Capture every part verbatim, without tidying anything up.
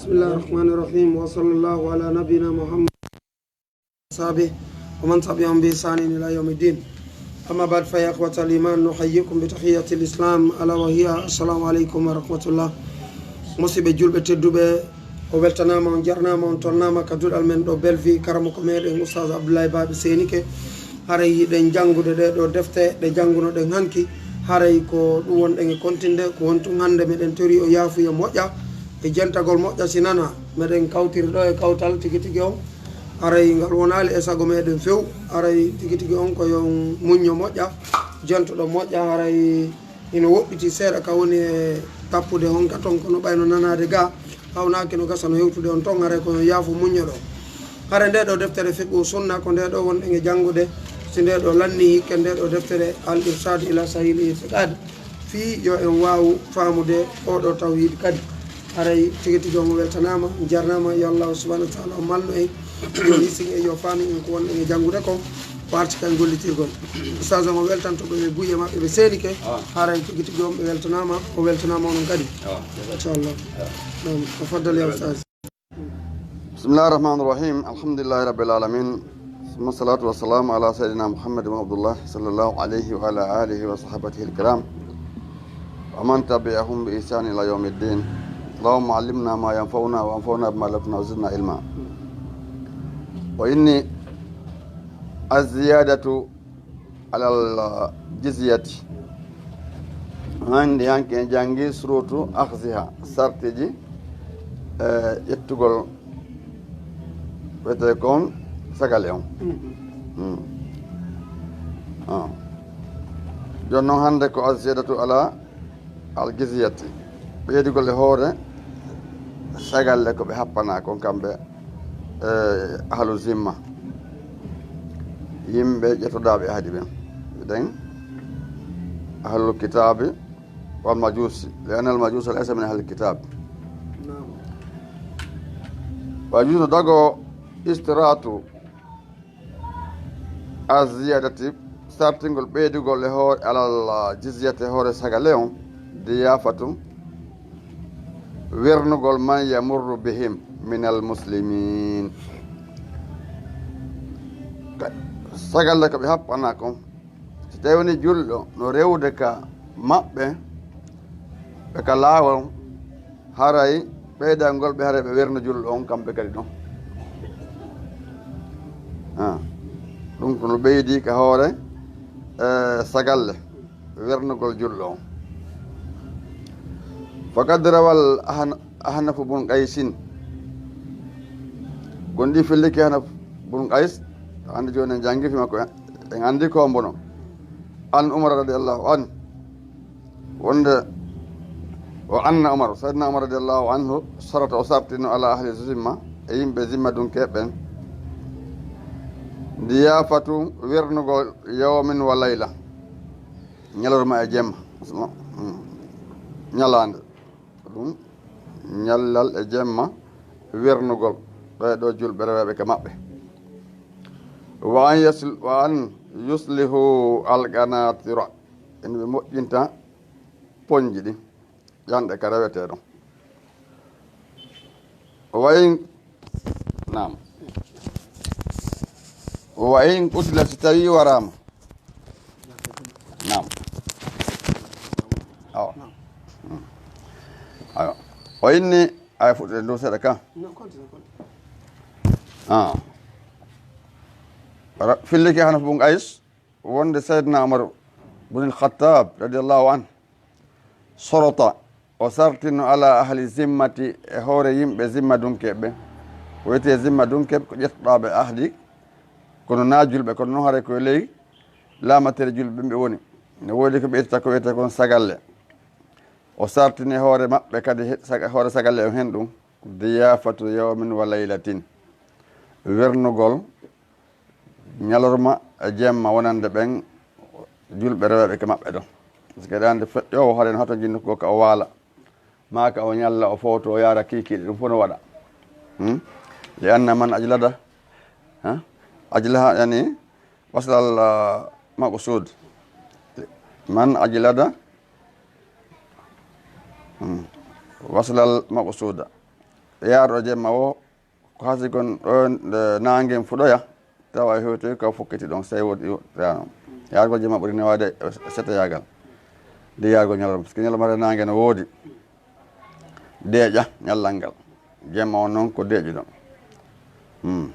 بسم الله الرحمن الرحيم، وصلى الله على نبينا محمد وصحبه ومن تبعهم بإحسان إلى يوم الدين. أما بعد، فيا إخوة الإيمان، نحييكم بتحية الإسلام، ألا وهي السلام عليكم ورحمة الله. Musidɓe julɓe tedduɓe, o weltanaama, on jarnaama, on tolnaama ka duɗal men ɗo Bellevue, karamoko meɗen Oustaz Abdoulaye Baɓe Seenike. Haray hiɗen janngude ɗee ɗoo defte ɗe janngunoɗen hanki. Haray ko ɗum wonɗen e kontinde, ko won tun hannde meɗen tori o yaafuya moƴƴa e jentagol moƴƴa si nana. Meɗen kawtiri ɗo e kawtal tigi tigi on. Haray ngal wonaali e sago meɗen few. Haray tigi tigi on ko yo on muñño moƴƴa, jentoɗo moƴƴa. Haray hino woɗɗiti seeɗa ka woni e tappude honka ton, kono ɓayno nanaade ga hawnaaki no gasa no hewtude on ton, haray ko yo yaafo muññoɗo. Haray nde ɗo deftere Fiqhu Sunna, ko nde ɗo wonɗen e janngude, si nde ɗo lanni hikke nde ɗo deftere Al Irshad ila Sahih Itiqad, fii yo en waawu faamude oo ɗo tawhid kadi. Haray tigi tigi on weltanaama, jarnaama, yo Allahu subhanahu wa taala o malnu en, yo hising en, yo faami en ko wonɗen e janngude kon, ko arti kan gollitirgol. Ustaz on o weltanto ɓe, ɓe buy e maɓɓe, ɓe seenike. Ah. Haray tigi tigi on ɓe weltanaama, o weltanaama onon kadi. Ah. Inchallah. Ah. Naam, tafaddal ya Ustaz. بسم الله الرحمن الرحيم. الحمد لله رب العالمين. ثم الصلاة والسلام على سيدنا محمد بن عبد الله صلى الله عليه وعلى آله وصحبه الكرام ومن تبعهم بإحسان إلى يوم الدين. اللهم علمنا ما ينفعنا وانفعنا بما علمتنا وزدنا علما. وإني الزيادة على الجزية. Hannde hanki en janngi surutu akhziha, sartiji, eh, ƴettugol wiyetee kon sagale on. Mhm. Mm. Ah. Jooni non hannde ko azziyadatu ala al-jizyati. Ɓeydugol e hoore sagalle ko ɓe happanaa kon kamɓe, eh, ahlu zimma. Yimɓe ƴettodaaɓe ahdi ɓen. Ɗen ahlul kitaabi wal majusi. Li anna al majusa laysa min ahlil kitab. Naam. Wa yajuzu dago istiratu azziyadati, sartingol ɓeydugol e hoore alal jizyati e hoore sagale on, diyafatu, wernugol man yamurru bihim min al muslimin. Ka-, sagale ko ɓe happana kon, si tawi woni julɗo no rewude ka maɓɓe, ɓe ka laawol, haray ɓeydangol ɓe, haray ɓe werna julɗo on kamɓe kadi ɗon. Ah, ɗum ko no ɓeydi ka hoore, eh, sagalle wernugol julɗo on. Faqad rawal Ahn-, Ahnafu bun Qaysin. Gonɗi filliki Ahnaf bun Qays, hannde jooni en janngi fi makko, en anndi ko mbono. An Umar radiyallahu anhu, wonde, wa anna Umar, Sayyidina Umar radiyallahu anhu, sarata, o sartino ala ahli zimma, e yimɓe zimma dunke ɓen, diyafatu, wernugol, yawmin wa layla, ñalorma e jemma, mm, ñalaande, ɗum ñallal e jemma, wernugol ɓee ɗoo julɓe rewɓe ka maɓɓe. Wa an yasl-, wa an yuslihu al-qanatira, en ɓe moƴƴinta ponji ɗin, ƴanɗe ka rewetee ɗon. Wa in, naam. Wa in qutila, si tawi waraama. Naam. Awa. Hmm. Awa. O inni, ay fuɗɗude dow seeɗa ka. Ah. Ra-, filliki Hanaf bun Qays, wonde Sayyidina Umar bun al-Khattab radiyallahu anhu, sorota, o sartino ala ahli zimmati, e hoore yimɓe zimma dunkeɓe. Ko wiyetee zimma dunkeɓe, ko ƴettoɗaaɓe ahdi, kono na julɓe, kono noon haray ko e ley laamateeri julɓe ɓe woni. Ne woodi ko ɓe ittata ko wiyetee kon sagalle. O sartini hoore maɓɓe kadi, he-, saga-, hoore sagalle on hen ɗum, diyafatu yawmin wa laylatin. Wernugol ñalorma e jemma wonande ɓen julɓe rewɓe ka maɓɓe ɗon. Parce que ɗande feƴƴoowo haɗen hoto jinnu ko ka o waala. Maa ka o ñalla, o fowto, o yaara kiikiiɗe, ɗum fof no waɗa. Hmm? Li anna man ajlada, ha? Ajlaha, yani, waslal, ah, maqsud. Man ajlada, hmm, waslal maqsuda. yaarɗo jemma o, ko hasi kon ɗon, eh, naangen fuɗoya, tawa e hewtoy ka fokkiti ɗon, sey woodi yo-, yaano. Yaargol jemma ɓuri newaade e seteyaagal. Nde yaargol ñalawma, parce que ñalawma naange no woodi. Deeƴa ñallal ngal. Jemma on noon ko deeƴuɗo. Hmm.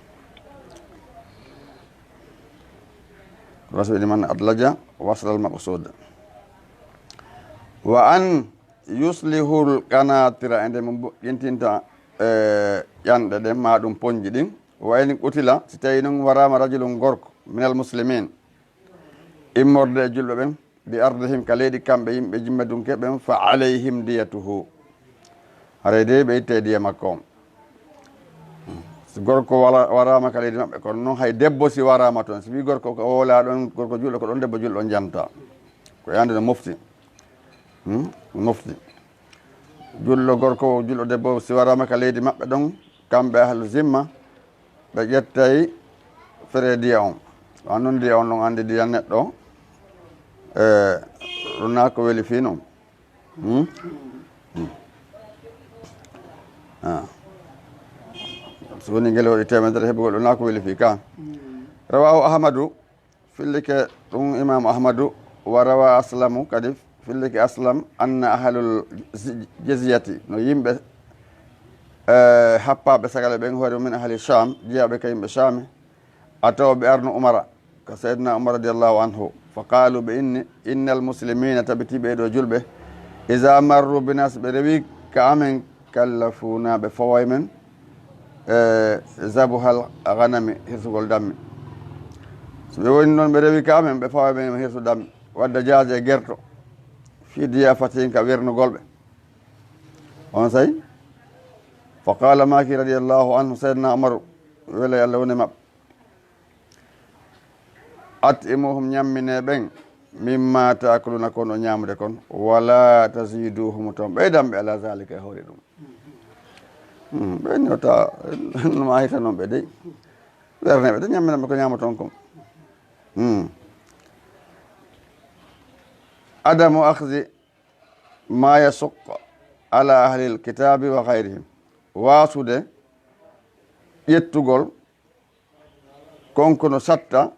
Rasul man adlaja wasal maqsud. Wa an yuslihul qanatira, e nde mo moƴƴintinta, e, ƴanɗe ɗen, ma ɗum ponji ɗin. Wa in qutila, si tawi noon waraama rajulun gorko, minal muslimin, immorde e julɓe ɓen, bi ardihim, ka leydi kamɓe yimɓe jimmadunke ɓen, fa alayhim diyatuhu. Haray de ɓe ittay diya makko on. Si gorko wala-, waraama ka leydi maɓɓe, kono noon hay debbo si waraama toon, si wii gorko ko woola ɗon, gorko julɗo ko ɗon, debbo julɗo on janta. Ko yande no mofti. Hmm? Mofti. Julɗo gorko, julɗo debbo, si waraama ka leydi maɓɓe ɗon, kamɓe ahlu zimma, ɓe ƴettay fere diya on. Wa non diya on ɗon anndi diya neɗɗo, e, ɗum ko weli fii non. Hmm? Hmm. Ah. So woni ngel waɗi teemedere heɓugol, ɗum ko weli fii ka. Rawahu Ahmadu, fillike ɗum Imam Ahmadu, wa rawa Aslamu, kadi fillike Aslam, anna ahlul zi-, jizyati, no yimɓe, eh, happaaɓe sagale ɓen, hoore mum min ahli Sham, jeyaaɓe ka yimɓe Shami, ataw ɓe arno Umara, ka Sayyidina Umar radiyallahu anhu, fa qaalu, ɓe inni, innal muslimina, tabiti ɓee ɗoo julɓe, iza marru bina, si ɓe rewi ka amen, kallafuna, ɓe faway men, e, zabuhal ghanami, hirsugol dammi. So ɓe woni noon, ɓe rewi ka amen, ɓe faway men hirsu dammi, wadda jaaje e gerto, fi diyafatin, ka wernugol ɓe. On say, fa qala, maaki radiyallahu anhu, Sayyidina Umar, wela Yalla woni maɓɓe, at'imuhum, ñammine ɓen, mimma ta'kuluna, kon o ñaamude kon, wala taziduhum, ton ɓeydan ɓe ala zalika, e hoore ɗum. Hmm, ɓe ñota, no ma hita noon ɓe dey. Werne ɓe de, ñammina ɓe ko ñaamoton kon. Hmm. Adamu akhzi ma yasuq ala ahlil kitabi wa ghayrihim. Waasude ƴettugol kon ko no satta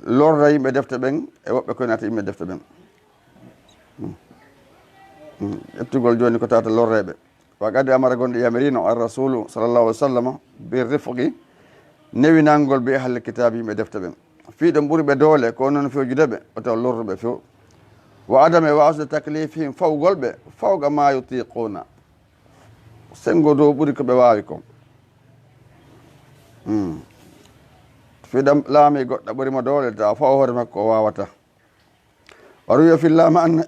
lorra yimɓe defte ɓen e woɓɓe koynata yimɓe defte ɓen. Hmm. Hmm. Ƴettugol jooni ko tata lorreeɓe. Wa qad amara, gonɗi yamirino, ar rasulu sallallahu alaihi wasallam, bi rifqi, newinangol, bi ahli kitabi, yimɓe defte ɓen. Fii ɗon ɓuri ɓe doole, ko non fewjude ɓe, o taw lorruɓe few. Wa adame waasude taklifihim, fawgol ɓe, fawqa ma yutiquna. Sengo dow ɓuri ko ɓe waawi kon. Hmm. Fii ɗam laami goɗɗo ɓuri mo doole, taw faw hoore makko o waawata. Wa ruwiya fil laama an,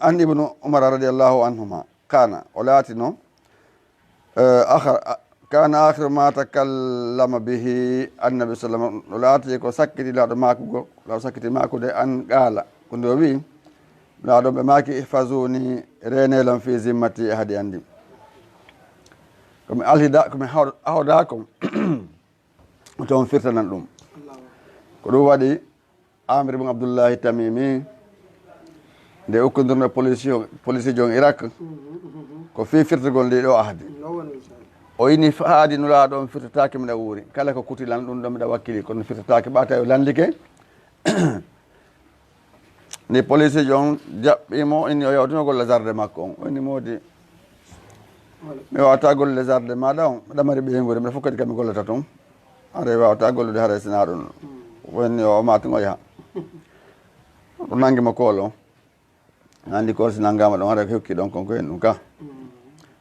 an Ibnu Umar radiyallahu anhuma. Kana, o laatino, eh, akhar-, a-, kana akhiru ma takallama bihi annabi sallallahu alaihi wasallam. O laati ko sakkiti laaɗo maakugol, laaɗo sakkiti maakude an qala. Ko nde o wi'i, laaɗo ɓe maaki, ihfazuni, reenee lan fi zimmati, e hadi an ndi. Ko mi alhida, ko mi hawd-, ahda kon. Toon firtanan ɗum. Ko ɗum waɗi Amir ibn Abdullahi Tamimi, nde ukkondirno police, police jon Irak, ko fii firtugol ndi ɗo ahdi. O ini fa haadi Nulaaɗo on firtataake miɗa wuuri. Kala ko kuti lan ɗum ɗo miɗa wakkili, kono firtataake ɓa tawi o landike. Ni police jon jaɓɓi mo, inni o yawtino golle zarde makko on. O inni moodi, mi wawata golle zarde maɗa on, miɗa mari ɓeynguure, miɗa fokkati kam mi gollata toon. Haray wawata gollude haray sina ɗum. Wonni o maati ngo yaha. O nangi mo koolo. Andi koolo si nangama ɗon, haray ko hokki ɗon kon ko en ɗum ka.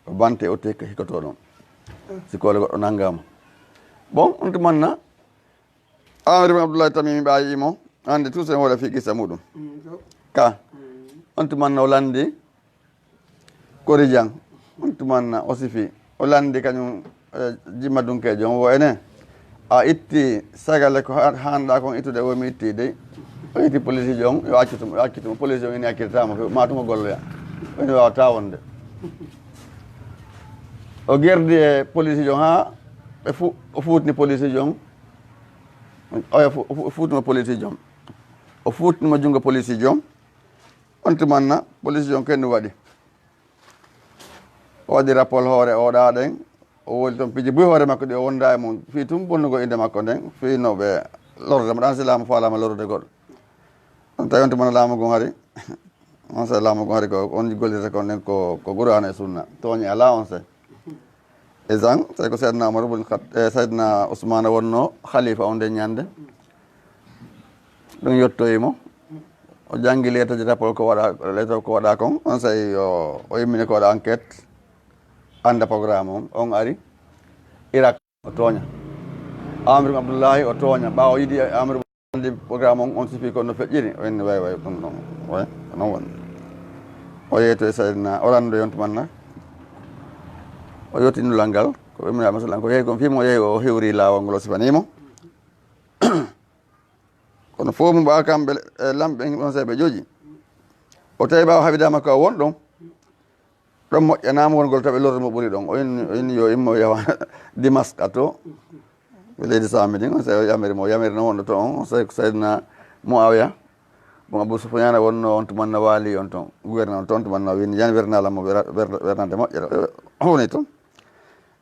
O bante o tekka hikoto ɗon. Si koolo goɗɗo nangama. Bon, on tumanna, Amir ibn Abdullahi Tamimi ɓaayi mo, andi tous en wala fi qissa muɗum. Ka, on tumanna o landi, Korijan, on tumanna o sifi, o landi kañum, eh, jimma dunkejo on wo ene. A itti sagale ko ha-, hanɗa kon ittude o mi itti dey. O itti police jo on, yo accutum, yo accutum. Police jo on ini accirtama, ko ma tuma golloya. O ini wawata wonde. O gerdi e police jo on ha ɓe fu-, o futni police jo on. Oya fu-, o fu-, o futni police jo on. O futni mo jungo police jo on. On tumanna police jo on kendu waɗi. O waɗi rapport hoore o ɗa ɗen, o woli toon piiji buy hoore makko ɗi o wonda e mum, fii tun bonnugol innde makko nden, fii no ɓe lorda mo, ɗan si laamu faalaama lorrude goɗɗo. On tawi on tuma laamu ngun hari, on se laamu ngun hari ko on gollirta kon nden ko, ko Qur'aana e Sunna. Tooñe alaa on se. E zan, tawi ko Seydina Umar bun Khat-, eh, Seydina Usmaana wonno khalifa on nden ñande. Ɗum yottoyi mo. O janngi leetaji rapport ko waɗa, leetaji ko waɗa kon. On sey o, o immini ko waɗa enquête. Annda programme on. On ari Irak, o tooña. Amir ibn Abdullahi, o tooña. Ɓaawo yiɗi Amir ibn andi programme on, on sifi ko no feƴƴiri. O inni way, way, ɗum ɗon. Way, ko non woni. O yeeto e Seydina, o lanndo yontu manna. O yoti nulal ngal. Ko immina masalan, ko yehi kon fii mo yehi o hewri laawol ngol o sifanimo. Kono fof mo ɓaawa kamɓe, e, lamɓe ɓen on sey ɓe jooji. O tawi ɓaawa haɓidaama ka o won ɗon. Ɗon moƴƴanaama wongol tawi lorre mo ɓuri ɗon. O inni, o inni yo immo yaha Dimaska to. Ɓe leydi Saami ɗin, on sey o yamiri mo, o yamiri no wonɗo to on, on sey ko Seydina Muawiya. Bon, Abu Sufyana wonno on tuman no waali on ton. Gouverneur on ton tuman no wini, yan wernala mo wer-, wer-, wernande moƴƴere. O woni ton.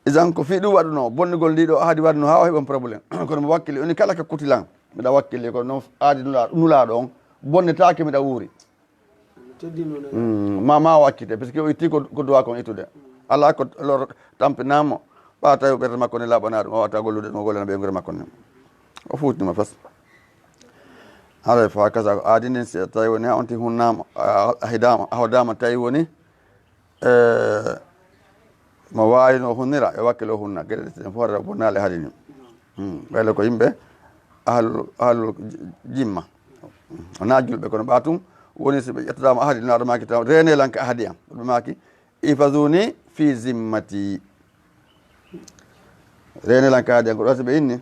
Isan ko fii ɗum waɗuno, bonnugol ndi ɗo ahadi waɗuno haa o heɓon problème. Kono mo wakkili, oni kala ka kutilan, miɗa wakkili ko non aadi nula-, nulaaɗo on, bonnetaake miɗa wuuri. Teddino ne. Mm, ma, ma o accite, parce que o itti ko, ko duwa kon ittude. Ala ko lor tampinamo, ɓa tawi ɓerde makko ne laaɓana ɗum, o wata gollude ɗum, o gollana ɓe ngure makko ne. O fuutinima fes. Haray fa kasa ko aadi nden, si tawi woni on ti hunnama, a, a hidama, a hodama tawi woni, e, mo waawino hunnira, e wakkilo hunna, geɗe ɗe fof wonnaale haadi ni. Hmm, ɓayla ko yimɓe ahlul, ahlul j-, jimma. Wona julɓe, kono ɓa tun woni si ɓe ƴettotama ahadi, no aɗa maki taw, rene lan ka ahadi am. Ɓe maki, "Ifazuni fi zimmati." Rene lan ka ahadi am, ko ɗo si ɓe inni,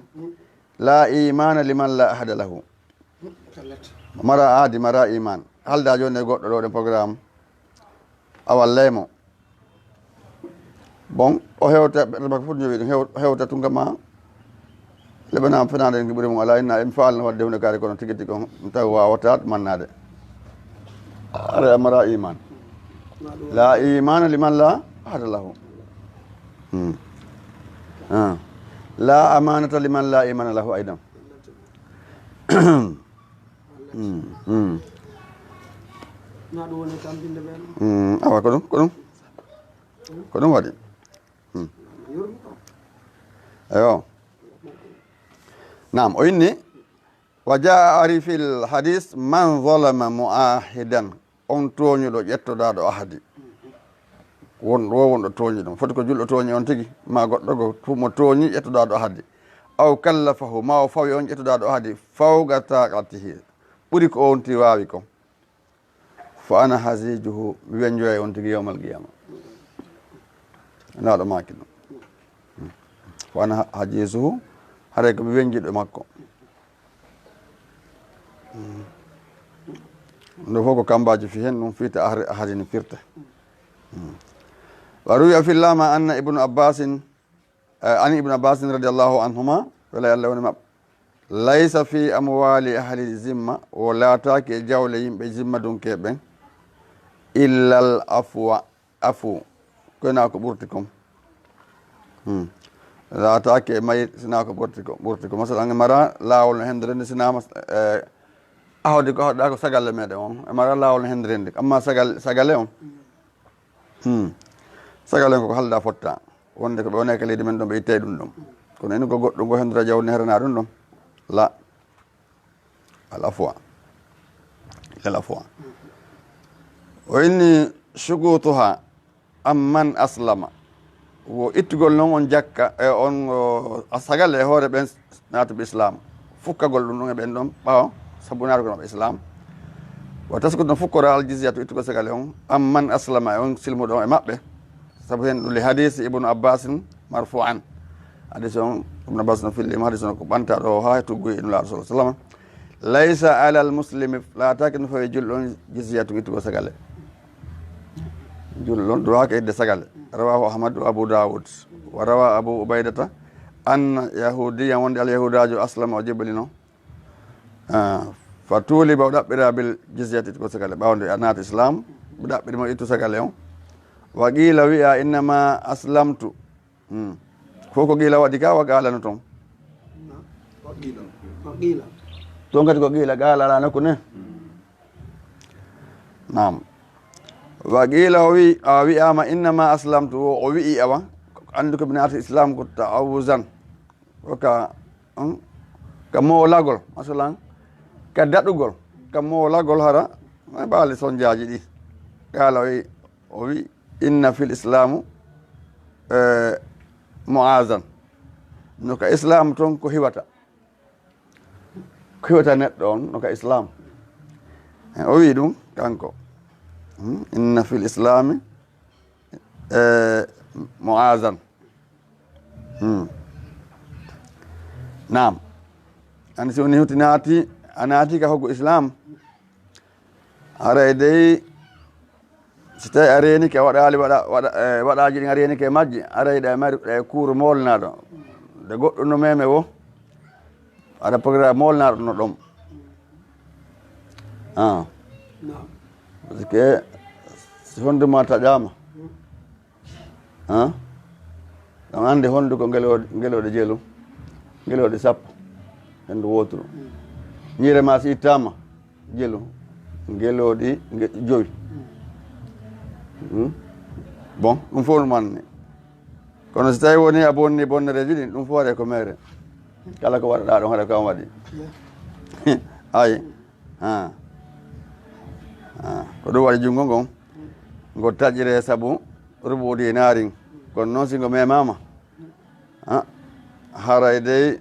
"La imana liman la ahada lahu." Mara ahadi, mara iman. Halda joni e goɗɗo ɗo ɗen programme. A wallay mo. Bon, o hewta, ɓerɗe makko fof ñowi ɗum, hew-, hewta tunka ma. Leɓanama fenaande en ko ɓuri mum alaa, inna en faalno waɗde hunde kaari kono tigi tigi on tawi wawata mannaade. Ara a mara iman. La imana liman la ahada lahu. Hmm. Ah. La amanata liman la imana lahu aydan. Hmm. Hmm. Na ɗum woni tampinde ɓen. Hmm. Awa ko ɗum, ko ɗum. Ko ɗum waɗi. Hmm. Eyo. Naam, o inni, "Wa jaa ari fil hadis man zalama muahidan." On tooñuɗo ƴettoɗaaɗo ahadi. Won ɗo wonɗo tooñi ɗum. Foti ko julɗo tooñi on tigi, ma goɗɗo go fu mo tooñi ƴettoɗaaɗo ahadi. Aw kallafahu, ma o fawi on ƴettoɗaaɗo ahadi, fawqa taqatihi. Ɓuri ko on ti waawi kon. Fa ana hazijuhu, mi wenjoyay on tigi yawmal qiyama. Naaɗo maaki ɗum. Fa ana ha-, hajizuhu, haray ko mi wenjiɗo makko. Ɗum fof ko kambaaji fi hen, ɗum fiita ahri-, ahadini firta. Wa ruwiya fillama anna Ibnu Abbasin, eh, ani Ibnu Abbasin radiyallahu anhuma, wela Yalla woni maɓɓe. Laysa fi amwali ahli zimma, o laataaki e jawle yimɓe zimma dunke ɓen, illa al afwa, afu, koyna ko ɓurti kon. Hmm. Laataaki e may sina ko ɓurti ko, ɓurti ko. Masalan, mara laawol no hendere nde sina mas-, eh, ahodi ko ahoɗa ko sagale meɗen on. E mara laawol no hendere nde. Amma sagal-, sagale on, hmm. Sagale on ko halda fotta. Wonde ko ɓe woni ka leydi men ɗon, ɓe ittay ɗum ɗon. Kono enen ko goɗɗum, ko hendira jawdi ne herana ɗum ɗon. La. Al afwa. Lal afwa. O inni shugutuha amman aslama. Wo ittugol non on jakka, e on, o, a sagale e hoore ɓen naatuɓe Islam. Fukkagol ɗum ɗon e ɓen ɗon ɓaawo, sabu naatugol maɓɓe Islam. Wa taskutu no fukkora al jizyatu ittugol sagale on, amman aslama e on silmuɗo on e maɓɓe. Sabu hen ɗum li hadisi Ibnu Abbasin marfu'an. Hadisi on, Ibnu Abbas no fillima, hadisi on ko ɓantaɗo o haa tugguyi e Nulaaɗo sallallahu alaihi wasallam. Laysa alal muslimi, laataake no fawi julɗo on jizyatu ittugol sagale. Julɗo on duwaaka idde sagale. Rawahu Ahmad wa Abu Dawud. Wa rawa Abu Ubaydata anna yahudiyan, wonde al yahudaajo aslama o jebbalino. Ah, fa tuuliba o ɗaɓɓira bil jizyati ko sagale. Ɓaawo nde a naati Islam, ɓe ɗaɓɓiri mo ittu sagale on. Wa qiila wi'a innama aslamtu. Hmm. Fof ko qiila waɗi ka, wa qaala no toon. Wa qiila. Wa qiila. Toon kadi ko qiila, qaala alaa nokku ne. Naam. Wa qiila, o wi, a wi'aama, innama aslamtu, o, o wi'i awa, anndu ko mi naati islam ko ta'awuzan. Ko ka, hmm? Ka moolagol, masalan, ka daɗugol, ka moolagol hara, e baali sonjaaji ɗi. Qaala o wi, o wi, inna fil islamu, eh, mu'azan. No ka islam toon ko hiwata. Ko hiwata neɗɗo on, no ka islam. Eh, o wi ɗum, kanko. Hmm? Inna fil islami, eh, mu'azan. Hmm. Naam. Ani si woni huti naati, a naati ka hoggo islam. Haray dey, si tawi a reenike, a waɗaali waɗa, waɗa, eh, waɗaaji ɗin a reenike e majji, haray ɗe mari, ɗe kuuru moolnaaɗo. De goɗɗo no meme wo, aɗa programme moolnaaɗo no ɗon. Ah. Naam. Parce que si fondement taƴaama, han? Ɗon anndi hondu ko ngelooɗi, ngelooɗi jelu, ngelooɗi sappo, henndu wooturu. Ñiire ma si ittaama, jelu, ngelooɗi nge-, jowi. Hmm? Bon, ɗum fof no manni. Kono si tawi woni a bonni bonnereeji ɗin, ɗum fof haɗa ko mere. Kala ko waɗaɗaa ɗon, haɗa ko an waɗi. Ayi. Ha. Ha. Ko ɗum waɗi junngo ngon. Ngo taƴire sabu rubu dinarin. Kono noon si ngo memaama, ha, haray dey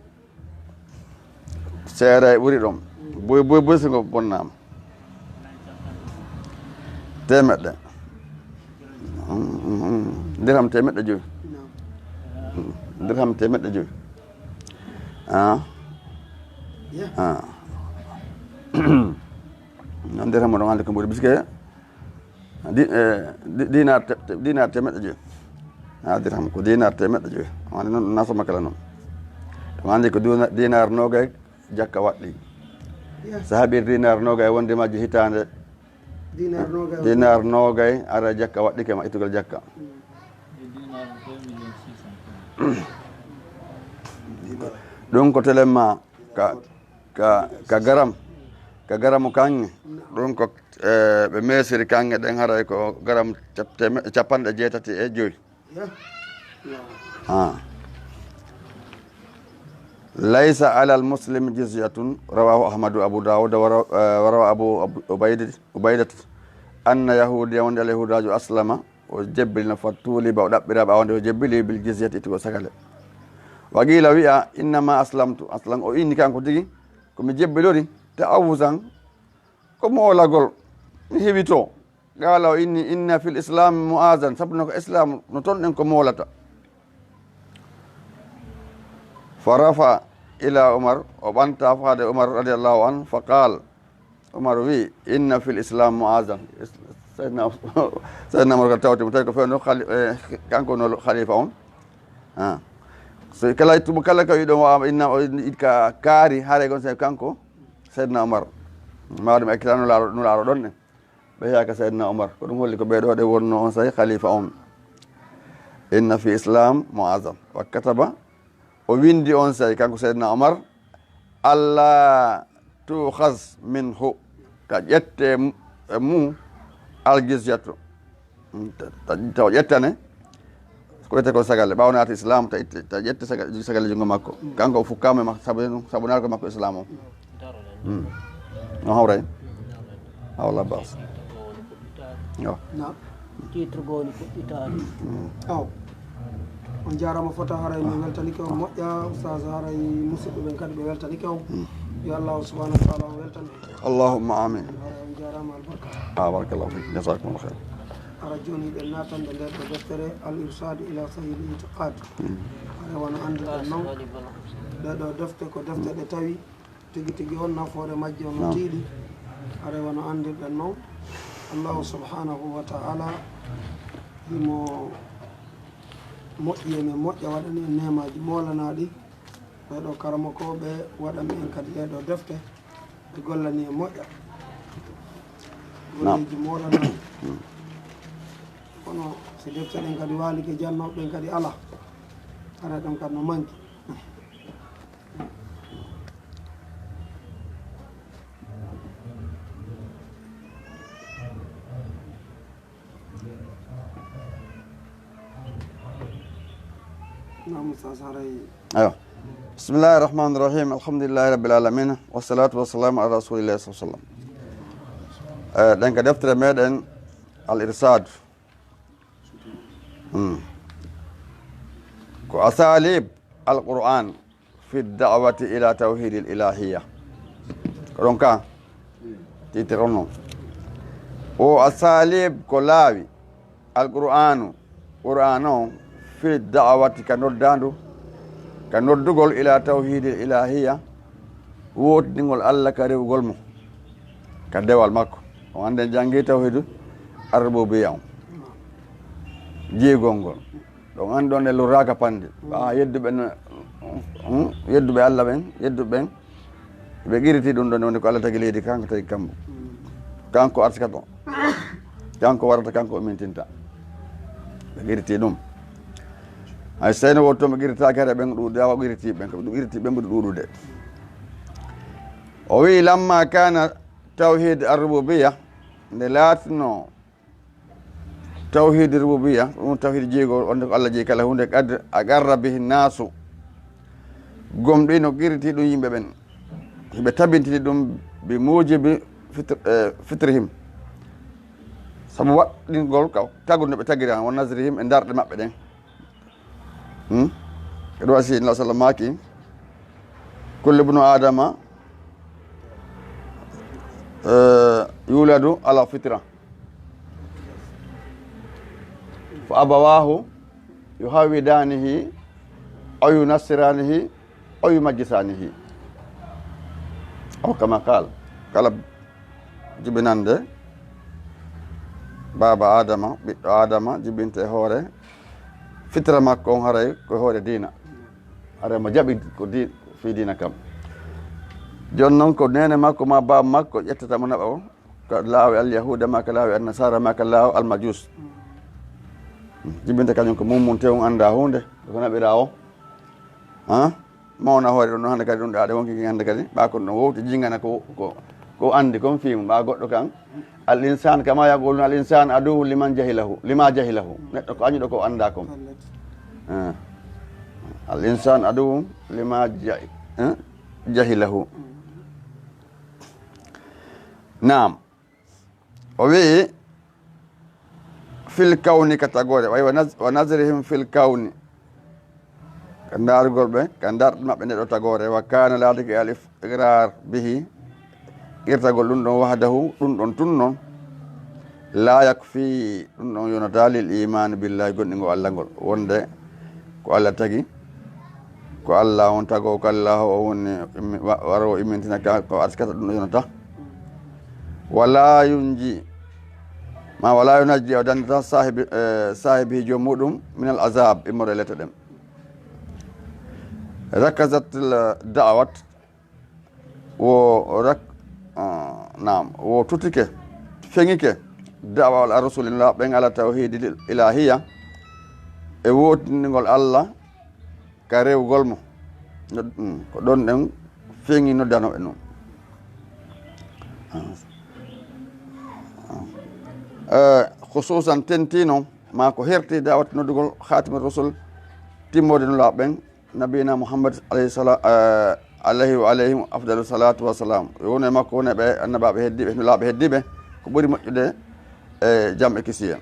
seeray ɓuri ɗon. Buy, buy, buy si ngo bonnaama. Temeɗɗe. Mm, mm, mm. Dirham temeɗɗe jowi. Mm. Dirham temeɗɗe jowi. Ah. Ah. Noon dirham o ɗon anndi ko ɓuri, puisque di-, eh, di-, dinar te-, te-, dinar temeɗɗe jowi. Ah, dirham ko dinar temeɗɗe jowi. Ɗum anndi noon, na soma kala noon. Ɗum anndi ko duna-, dinar noogay jakka waɗɗi. Yes. So haɓir dinar noogay wonde majji hitaande, dinar noogay, dinar noogay ara jakka waɗɗike ma ittugal jakka. Mm. Ɗum ko telen ma ka, ka, ka garam, ka garamu kaŋŋe. Ɗum ko, eh, ɓe meesiri kaŋŋe ɗen haray ko garam cap-, teme-, capanɗe jeetati e jowi. Ah. Laysa alal muslim jizyatun, rawahu Ahmadu, Abu Dawud, wa raw-, eh, wa rawa Abu, Abu Ubaydi-, Ubaydata, anna Yahudiya, wonde al Yahudajo aslama, o jebbilino, fa tuuliba, o ɗaɓɓira ɓaawo nde o jebbili, bil jizyati, ittugo sagale. Wa qila wi'a, innama aslamtu, aslan, o inni kanko tigi, ko mi jebbilori, ta'awuzan, ko moolagol, mi heɓito. Qala o inni, inna fil islam mu'azan, sabu no ko islam no toon ɗen ko moolata. Fa rafa ila Umar, o ɓanta faade Umar radiyallahu anhu, fa qal, Umar wi, inna fil islam mu'azan. Sayyidina, Sayyidina Umar ko tawti mo, tawi ko fewno khali-, eh, kanko no khalifa on. Ah. So kala tuma kala ka wiɗo wa inna o ka kaari, haare gon se kanko Sayyidina Umar. Ma ɗum ekkitano laaro, no laaro ɗon ne. Ɓe yaaka Sayyidina Umar. Ko ɗum holli ko ɓe ɗo ɗe wonno on say khalifa on. Inna fi islam mu'azan. Wa kataba, o windi on say kanko Sayyidina Umar, alla tukhaz minhu, ta ƴette mu-, e mu aljizyatu. Ta, ta, taw ƴettane, ko wiyete ko sagale, ɓaawo naati islam, ta itte, ta ƴette saga-, sagale junngo makko. Kanko o fukkaama e makko, sabu, sabu naata ko makko islam o. Hmm. No hawray? Ah, wala bas. Yo. Naam. Titre goo woni fuɗɗitaade. Aw. On jaaraama fota, haray mi weltanike on moƴƴa, Oustaz, haray musidɓe ɓen kadi ɓe weltanike on. Yo Allahu subhanahu wa taala on weltan en. Allahumma amin. Haray on jaaraama, albarka. Ah, barakallahu fik. Jazakumullahu khair. Hara jooni ɗen naatande nde ɗo deftere Al Irshad ila Sahih Al I'tiqad. Haray wano anndirɗen non, ɗe ɗo defte ko defte ɗe tawi tigi tigi on nafoore majje on no tiiɗi. Haray wano anndirɗen non, Allahu subhanahu wa ta'ala himo moƴƴi e men moƴƴa, waɗani en neemaaji moolanaaɗi. Ɓee ɗo karamokooɓe waɗani en kadi ɗee ɗo defte, ɓe gollani en moƴƴa. Naam. Golleeji moolanaaɗi. Kono si defte ɗen kadi waalike, jannooɓe ɓen kadi alaa. Ara ɗon kam no manki. Naam, Oustaz, haray. Ayo. Bismillahi rahmani rahim. Alhamdulillahi rabbil alamin. Wassalatu wassalamu ala rasulillahi sallallahu alaihi wasallam. Eh, ɗen ka deftere meɗen Al Irsad. Hmm. Ko asalib Al Qur'an fi da'wati ila tawhidil ilahiyya. Ko ɗon ka titre on non. O asalib ko laawi Al Qur'anu, Qur'an on, fi da'wati ka noddandu, ka noddugol ila tawhidil ilahiyya, wootidingol Allah ka rewugol mo, ka dewal makko. On anndi en janngi tawhidu ar-rububiyya on. Jiigol ngol. Ɗon anndi on e lorraaka pande. Ɓaa yedduɓe no, hmm, yedduɓe Allah ɓen, yedduɓe ɓen, ɓe qiriti ɗum ɗon woni ko Allah tagi leydi, kanko tagi kammu. Kanko arsikata on. Kanko warata, kanko o mintinta. Ɓe qiriti ɗum. Hay seyno wonto ɓe qiritaaki hara ɓen ɗuuɗude, awa qiriti ɓen, ko ɗum qiriti ɓen ɓuri ɗuuɗude. O wi'i, lamma kana tawhid ar-rububiyya, nde laatino tawhid rububiyya, ɗum tawhid jeego, wonde ko Allah jeyi kala huunde, qad aqarra bihi naasu, gomɗino qiriti ɗum yimɓe ɓen, hiɓe tabintini ɗum bi mujibi fitr-, eh, fitrihim, sabu waɗɗingol ka tagude no ɓe tagira, wa nazrihim e darɗe maɓɓe ɗen. Hmm? Ɗum wasi Nabi sallam maaki, kullu ibnu Adama, eh, yuladu ala fitra. Fa abawahu yuhawidanihi, aw yunassiranihi, aw yumajjisanihi. Aw kama qal. Kala jibinande baaba Adama, ɓiɗɗo Adama, jibinte e hoore fitra makko on, haray ko e hoore diina. Haray mo jaɓi ko di-, fii diina kam. Jooni non ko neene makko maa baaba makko ƴettata mo naɓa o, ka laawi al-Yahuuda maa ka laawi an-Nasaara maa ka laawi al-Majuus. Jibinte kañum ko mummunte on anndaa huunde, ko naɓiraa o. Han? Mawna hoore ɗum ɗon hannde kadi, ɗum ɗaade wonki hannde kadi, ɓaa kon ɗon wowti jingana ko, ko, ko anndi kon fii mum, ɓaa goɗɗo kan. Al-insaan, kama yaquluna, al-insaan aduwwun liman jahilahu, lima jahilahu. Neɗɗo ko añuɗo ko anndaa kon. Eh. Al-insaan aduwwun lima ja-, eh? Jahilahu. Naam. O wi'i, fil kawni ka tagoore, way wa naz-, wa nazrihim fil kawni. Ka ndaarugol ɓe, ka ndaarɗe maɓɓe nde ɗo tagoore, wa kaana laatike al iqraar bihi, qirtagol ɗum ɗon wahdahu, ɗum ɗon tun non, laa yakfi, ɗum ɗon yonataa lil iimaani billaahi, gonɗingol Allah ngol. Wonde ko Allah tagi, ko Allah on tago, ko Allah o woni immi-, wa-, waro immintina ka, ko arsikata ɗum ɗon yonataa. Wala yunji, ma wala yunajji, o dandata saahibi, eh, saahibi joom muɗum min al azab, immorde e lette ɗen. Rakazat al da'wat, wo rak-, ah, naam, wo tutike, feŋike, da'wa al rusulillah, ɓen ala tawhidil ilahiyya, e wootindingol Allah, ka rewgol mo. No, mm, ko ɗon ɗen feŋi noddanooɓe non. Eh, khususan tenti non, ma ko herti da'wat noddugol khatimir rusul, timmode nulaaɓe ɓen, nabiyina Muhammad alayhi sala-, eh, alayhi wa alayhim afdalu salatu wa salam. Yo wonu e makko, wonu e ɓe annabaaɓe heddiiɓe, nulaaɓe heddiiɓe, ko ɓuri moƴƴude e jam e kisiyee.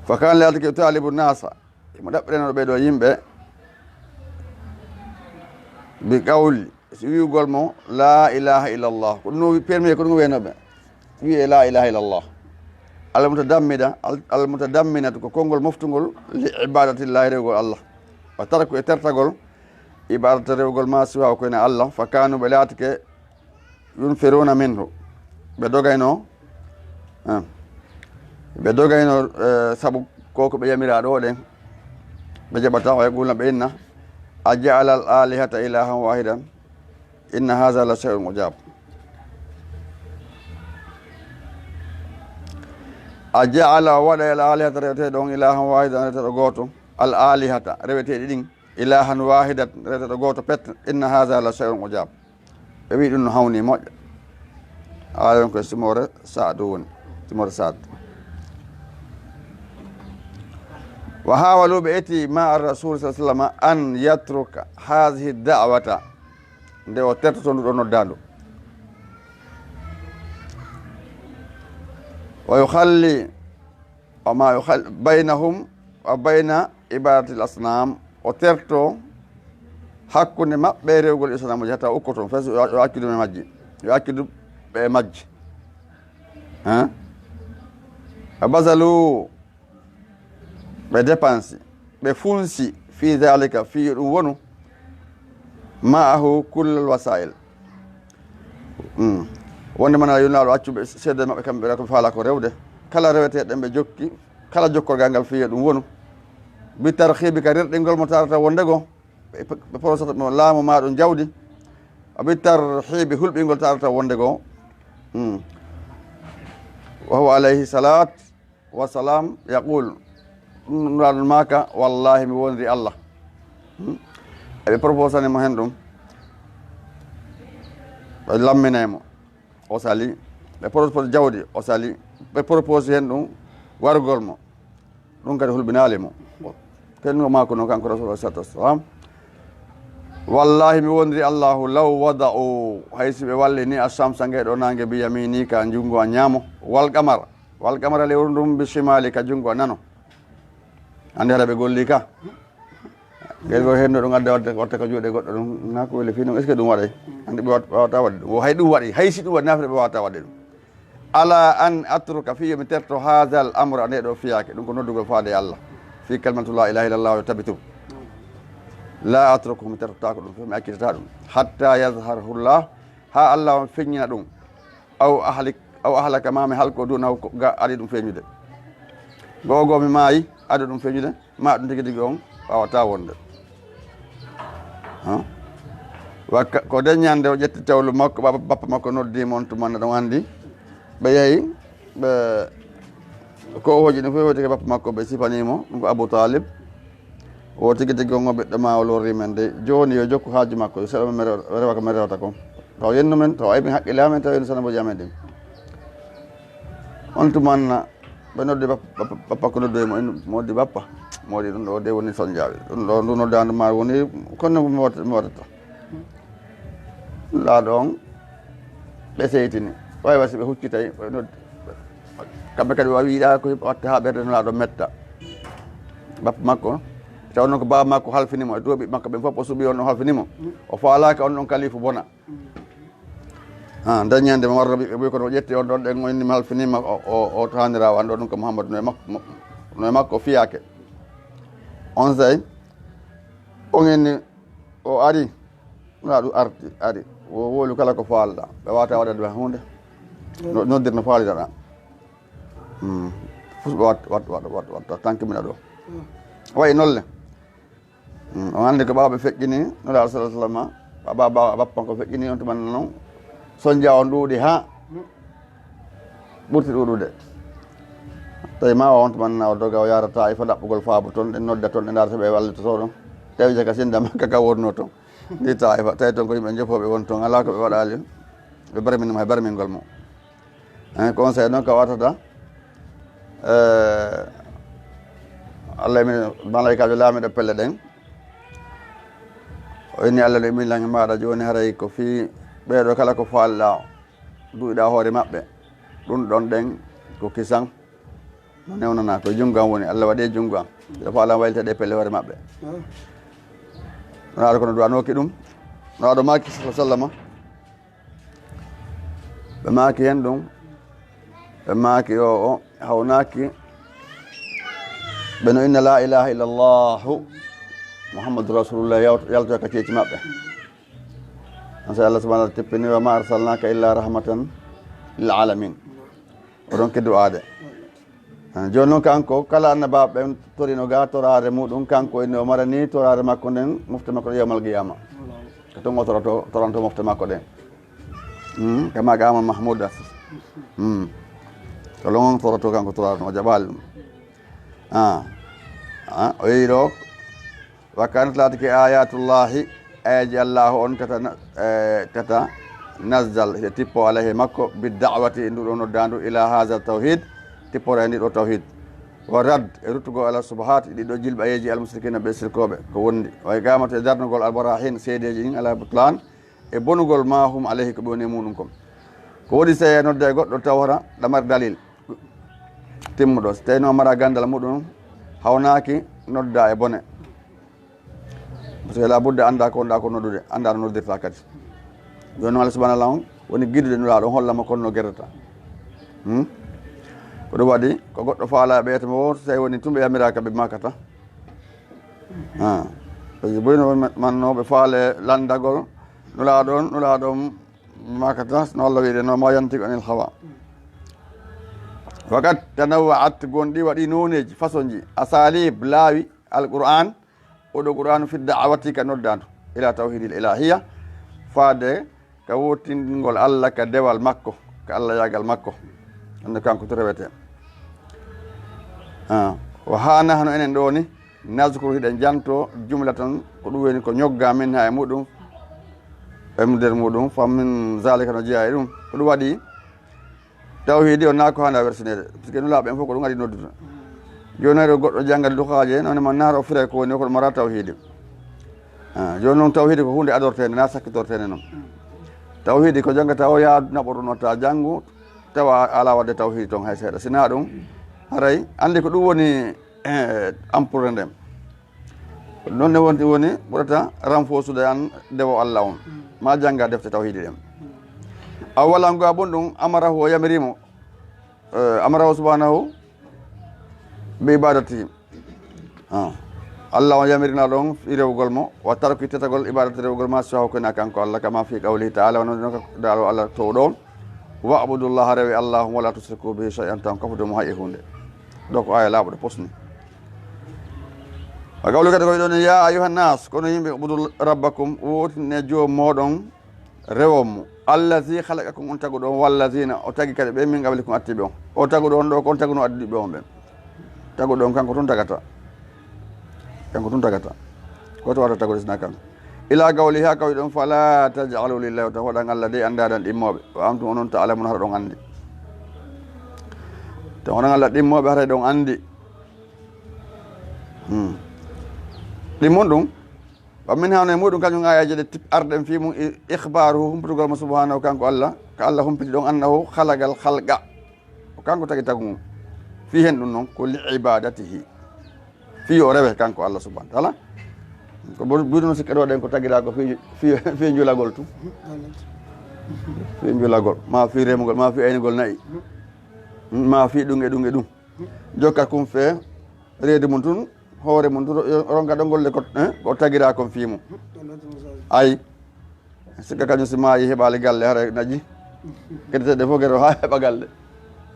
Fa kana laatike yutalibu nasa, himo ɗaɓɓirano ɓee ɗoo yimɓe, bi qawli, si wi'ugol mo, la ilaha illallah. Ko ɗum o wi-, premier ko ɗum o wi'anoo ɓe. Wi'ee la ilaha illallah. Al mutadammida, al, al mutadamminatu ko konngol moftungol li ibadatillahi rewgol Allah. Wa tarku e tertagol ibadata rewgol ma siwa ko ena Allah. Fa kanu ɓe laatike yunfiruna minhu. Ɓe dogayno, eh, ɓe dogayno, eh, sabu ko ko ɓe yamiraa ɗoo ɗen. Ɓe jaɓata, wa yaquluna ɓe inna, a ja'ala al alihata ilahan wahidan, inna hadha la shay'un ujab. A ja'ala waɗa al alihata reweteeɗo on ilahan wahidan reweteeɗo gooto. al alihata, reweteeɗi ɗin, ilahan wahidat, reweteeɗo gooto pet, inna hadha la shay'un ujab. Ɓe wi ɗum no hawni moƴƴa. Aaya on koye simoore Saadu woni, simoore Saad. Wa hawalu, ɓe eti ma ar rasul sa sallam an yatruka hadhihi da'wata, nde o tertoto ndu ɗo noddaandu. Wa yukhalli, wa ma yukhal-, baynahum wa bayna ibadatil asnam, o terto hakkunde maɓɓe e rewgol isnamuji, hatta o ukkoto ɗum, fes yo accudu ɓe majji, yo accudu ɓe majji. Hein? Wa bazalu, ɓe dépense, ɓe funsi, fi dhalika, fi yo ɗum wonu, ma'ahu kullal wasail. Mm. Wonde mana yo Nulaaɗo accu ɓe seedo e maɓɓe kamɓe ɓe ko faala ko rewde. Kala reweteeɗo ɓe jokki, kala jokkorgal ngal fi yo ɗum wonu. Bi tarhibi, ka rerɗingol mo tarata wonde go, ɓe, ɓe porosata mo laamu ma ɗum jawdi. Wa bi tarhibi, hulɓingol tarata wonde go. Mm. Wa huwa alayhi salat wa salam yaqul, ɗum Nulaaɗo maaka, wallahi mi wonri Allah. Hmm? Eɓe proposani mo hen ɗum, ɓe lamminay mo, o sali. Ɓe propose jawdi, o sali. Ɓe propose hen ɗum wargol mo, ɗum kadi hulɓinaali mo. Kennugo maako no kanko Rasul alayhi salatu wassalam, wallahi mi wonri Allahu, law wada'u, hay si ɓe wallini ashamsa, nge ɗo nange, bi yamini, ka junngo a ñaamo, wal qamara, wal qamara, lewru ndun, bi shimali, ka junngo nano. Andi hara ɓe golli ka. Ngel go henno ɗum adda watta, watta ka juuɗe goɗɗo ɗum, na ko weli fii ɗum, est-ce que ɗum waɗay? Andi ɓe wat-, wawata waɗde ɗum. Wo hay ɗum waɗi, hay si ɗum waɗi, nafre ɓe wawata waɗde ɗum. Ala an atruka, fii yo mi terto, hadha al amra, nde ɗo fiyaake, ɗum ko noddugol faade e Allah. Fii kalimatu la ilaha illallah yo tabitu. La atruku, mi tertotaako ɗum, mi accitata ɗum. Hatta yazharahu llah, ha Allah on feññina ɗum. Aw ahlik, aw ahlaka, ma mi halko dunahu, ko ga adi ɗum feñude. Go'o go'o mi maayi, adi ɗum feñude, ma ɗum tigi tigi on wawata wonde. Ha? Wakka, ko de ñande o ƴetti tawlu makko, baba, bappa makko noddi mo on tuma na ɗon andi. Ɓe yahi, ɓe ko o hoji ɗum fof woti ko bappa makko, ɓe sifani mo, ɗum ko Abu Talib. O tigi tigi on o ɓiɗɗo ma o lorri men de. Jooni yo jokku haaju makko, yo seeɗa men rewa, rewa ko men rewata kon. Taw yennu men, taw aybi haqqille amen, taw yennu sanabooji amen ɗin. On tumanna, ɓe noddi bap-, bap-, bappa ko noddoyi mo, en mo noddi bappa. Mo waɗi ɗum ɗo de woni sonjaaɓe. Ɗum ɗo, ndu noddaandu ma woni, kono mi waɗata, mi waɗata. Laaɗo on, ɓe seytini. Way wa si ɓe huccitay, ɓe noddi. Kamɓe kadi wa wiɗa ko watta ha ɓerde Nulaaɗo metta. Bappa makko, taw noon ko baba makko halfini mo, e duuɓi makko ɓen fof o suɓi on ɗon halfini mo. O faalaka on ɗon kalifu bona. Ha, nde ñande mo warno ɓiɓɓe buy kono o ƴetti on ɗon ɗen o inni mi halfinima o, o, o taaniraawo an ɗo ɗum ko Muhammadu no e makko, mo-, no e makko fiyaake. On sey, on inni o ari, Nulaaɗo arti, ari. Wo wowlu kala ko faalɗa. Ɓe wawata waɗande ma huunde. No, noddir no faaliraɗa. Hmm. Fus ɓe wat, wat, wat, wat, wat, wat, tanki mina ɗo. Wayi nolle. Hmm. On andi ko ɓawa ɓe feƴƴini, Nulaaɗo sallallahu alaihi wasallam. Ɓa, ɓa, ɓa, bappa ko feƴƴini on tuman non. Sonja on ɗuuɗi ha ɓurti ɗuuɗude. Tawi ma o on tuman na o doga o yaara Taifa ɗaɓɓugol faabu ton, ɗen nodda ton, ɗe ndaara so ɓe wallitoto ɗon. Tawi jaka sinda Makka ka wonno ton. Ndi Taifa, tawi ton ko yimɓe jofooɓe won ton, alaa ko ɓe waɗaali, ɓe barminima e barmingol mo. Hein, conseil noon ka watata, eh, Allah min malaykaajo laamiɗo pelle ɗen. O inni Allah no min langi maaɗa jooni haray ko fii ɓeeɗo kala ko faalɗa duwiɗa hoore maɓɓe. Ɗum ɗon ɗen ko kisan. No newnana ko junngo am woni, Allah waɗi e junngo am. Yo faalan waylita ɗe pelle hoore maɓɓe. Nulaaɗo kono duwanooki ɗum. Nulaaɗo maaki, sallallahu alaihi wasallam. Ɓe maaki hen ɗum. Ɓe maaki o, o hawnaaki. Ɓe no inna la ilaha illallahu Muhammadu Rasulullah yawt-, yaltoya ka ceeci maɓɓe. An sa Allah subhanahu wa ta'ala tippini, "Wa ma arsalnaka illa rahmatan lil alamin." O ɗon ke du'aade. Ah, jooni noon kanko, kala annabaaɓe ɓen torino ga toraare muɗum, kanko inni o marani toraare makko nden, mofte makko ɗen yawmal qiyama. Ko ton o toroto, toranto mofte makko ɗen. Hmm, kama ga Amal Mahmud As. Hmm. Ko lon on toroto kanko toraare no, o jaɓaali ɗum. Ah. Ah, o yehi ɗo. Wa kanat laatike ayatullahi, ayaji Allahu on tata, eh, tata nazzal, e tippo alayhi makko, bi da'wati, e nduɗo noddandu, ila haza tawhid, tippora e ndiɗo tawhid. Wa rad, e ruttugol ala subahat, ɗiɗo jilɓayeji al mushrikina ɓe sirkoɓe, ko wondi. Wa iqamatu, e darnugol al barahin, seedeji ɗin ala butlan, e bonugol ma hum alayhi, ko ɓe woni e muɗum kon. Ko woni so tawi a nodda e goɗɗo taw hara ɗa mari dalil timmuɗo. So tawi no mara gandal muɗum hawnaaki, nodda e bone. Parce que la budda annda ko wonɗa ko noddude, annda no noddirta kadi. Joni noon Allah subhanahu wa ta'ala on woni gidude nulaaɗo on, holla mo kono no gerdata. Hmm? Ko ɗum waɗi ko goɗɗo faala ɓeyata mo, so tawi woni tun ɓe yamiraaka ɓe makata. Ah. Ɓe boyno man no ɓe faale lanndagol nulaaɗo on, nulaaɗo on makata no Allah wiide no ma yantiqu anil hawa. Wa qad tanawwa'at, gonɗi waɗi nooneeji, façon ji, asalib, laawi, alquran, oɗo qur'anu fi da'awati ka noddandu ila tawhidil ilahiya, faade ka wottindingol Allah ka dewal makko, ka Allah yaagal makko. Ɗum kanko to rewete. Ah, wa ha nahnu enen ɗo ni, nazkuru hiɗen janto jumlatan, ko ɗum woni ko ñogga min ha e muɗum, e nder muɗum, fa min zalika no jeeya e ɗum. Ko ɗum waɗi tawhidi on na ko hande a wersinede, parce que nulaaɓe en fof ko ɗum adi noddude. Joni hay ɗo goɗɗo janngat duhaaje, noon ma naaro fira ko woni ko mara tawhidi. Ah, joni noon tawhidi ko hunde adortende, na sakkitortende noon. Tawhidi ko janngata o yaa naɓoto no ta janngu, tawa ala wadde tawhidi toon hay seeɗa. Sina ɗum, haray anndi ko ɗum woni, eh, ampure nden. Ɗum ne wonti woni ɓurata renforsude an dewo Allah on. Ma jannga defte tawhidi ɗen. Aw wala ngo abun ɗum amarahu o yamirimo, eh, amarahu subhanahu bi ibadati. Ah. Allah on yamirina ɗon fi rewugol mo, wa tarki tetagol ibadati rewugol ma siwahu kona kanko Allah, kama fi qawlihi ta'ala, wano no dalo Allah to ɗon. Wa abudullaha rewe Allah, wala tusriku bihi shay'an, tan kafude mo hay e hunde. Ɗo ko aya laaɓuɗo posni. A gawlo kadi ko wiɗon, ya ayyuhan nas, kono yimɓe, ubudu rabbakum, wotine joom moɗon, rewon mo. Allazi khalaqakum, on taguɗo on, wallazina, o tagi kadi ɓe min qablikum, atti ɓe on. O taguɗo on ɗo, ko on taguno addi ɓe on ɓen. Taguɗo on kanko tun tagata. Kanko tun tagata. Ko to wata tagude sina kanko. Ila qawli, ha kawi ɗon, fala taj'alu lillahi, wata hoɗan Allah de anndaɗan ɗimmoɓe. Wa antum onon ta'lamun, hara ɗon andi. To hoɗan Allah ɗimmoɓe, hara ɗon andi. Hmm. Ɗimmon ɗum. Wa min hano e muɗum kañum ayaji ɗe tip-, arɗen fii mum i-, ikhbaruhu, humpitugol mo subhanahu kanko Allah. Ka Allah humpiti ɗon annahu khalaqal khalqa. Ko kanko tagi tagu mum. Fii hen ɗum noon ko li ibadatihi. Fii o rewe kanko Allah subhanahu wa ta'ala. Ko bu-, buy ɗum sikka ɗo ɗen ko tagiɗa ko fii, fii, fii njulagol tun. Fii njulagol. Ma fii remugol, ma fii aynugol na'i. Ma fii ɗum e ɗum e ɗum. Jokka kum fee reedi mum tun, hoore mum tun, ro-, ronka ɗo golle ko, eh, ko tagira kon fii mum. Ay, sikka kañum si maayi heɓaali galle, hara naƴi. Kadi tedde fof geto haa heɓa galle.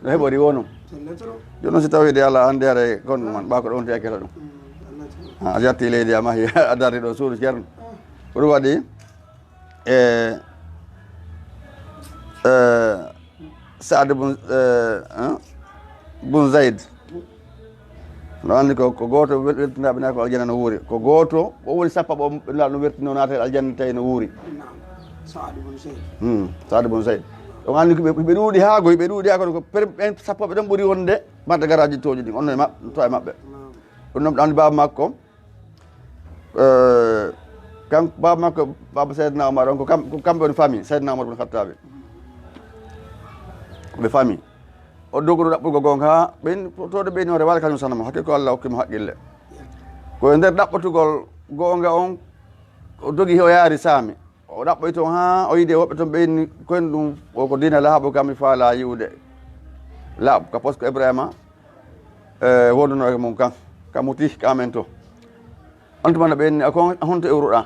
No heɓori wo noon. Jooni noon si tawii de Allah anndi hara kon man, ɓa ko ɗo wonti hakkilo ɗum. A yatti leydi a mahi, a darri ɗo suudu ceerno. Ko ɗum waɗi, e, e, Saad bun, e, hein? Bun Zayd. No anndi ko, ko gooto wel-, weltinaaɓe naata ko aljanna no wuuri. Ko gooto, o woni sappo ɓo, Nulaaɗo no wertino naata e aljanna tawi no wuuri. Naam. Saad bun Zayd. Hmm, Saad bun Zayd. On anndi ko ɓe, ɓe ɗuuɗi haa goy, ɓe ɗuuɗi haa kono ko per-, ɓen sappo ɓe ɗon ɓuri wonde marde garaaji tooji ɗin. On no e maɓ-, to e maɓɓe. Naam. Ɗum noon, ɗo anndi baaba makko, Eh, kan-, baaba makko, baaba Seydina Omar on, ko kam-, ko kamɓe woni famille Seydina Omar bun Khattabi. Ko ɓe famille. O dogoru ɗaɓɓugo goonga haa ɓen, to ɗo ɓeyni o rewaali kañum sanama, hakke ko Allah hokki mo haqqille. Ko e nder ɗaɓɓotugol goonga on, o dogi o yaari Saami. O ɗaɓɓoy toon haa o yiide woɓɓe toon ɓeyni koyen ɗum, o ko diina laaɓo kam mi faalaa yi'ude. Laaɓo ka posko Ibrahima, eh, wonduno e mum kan, ka muti ka amen to. On tuma no ɓe inni, "A ko honto iwruɗaa?"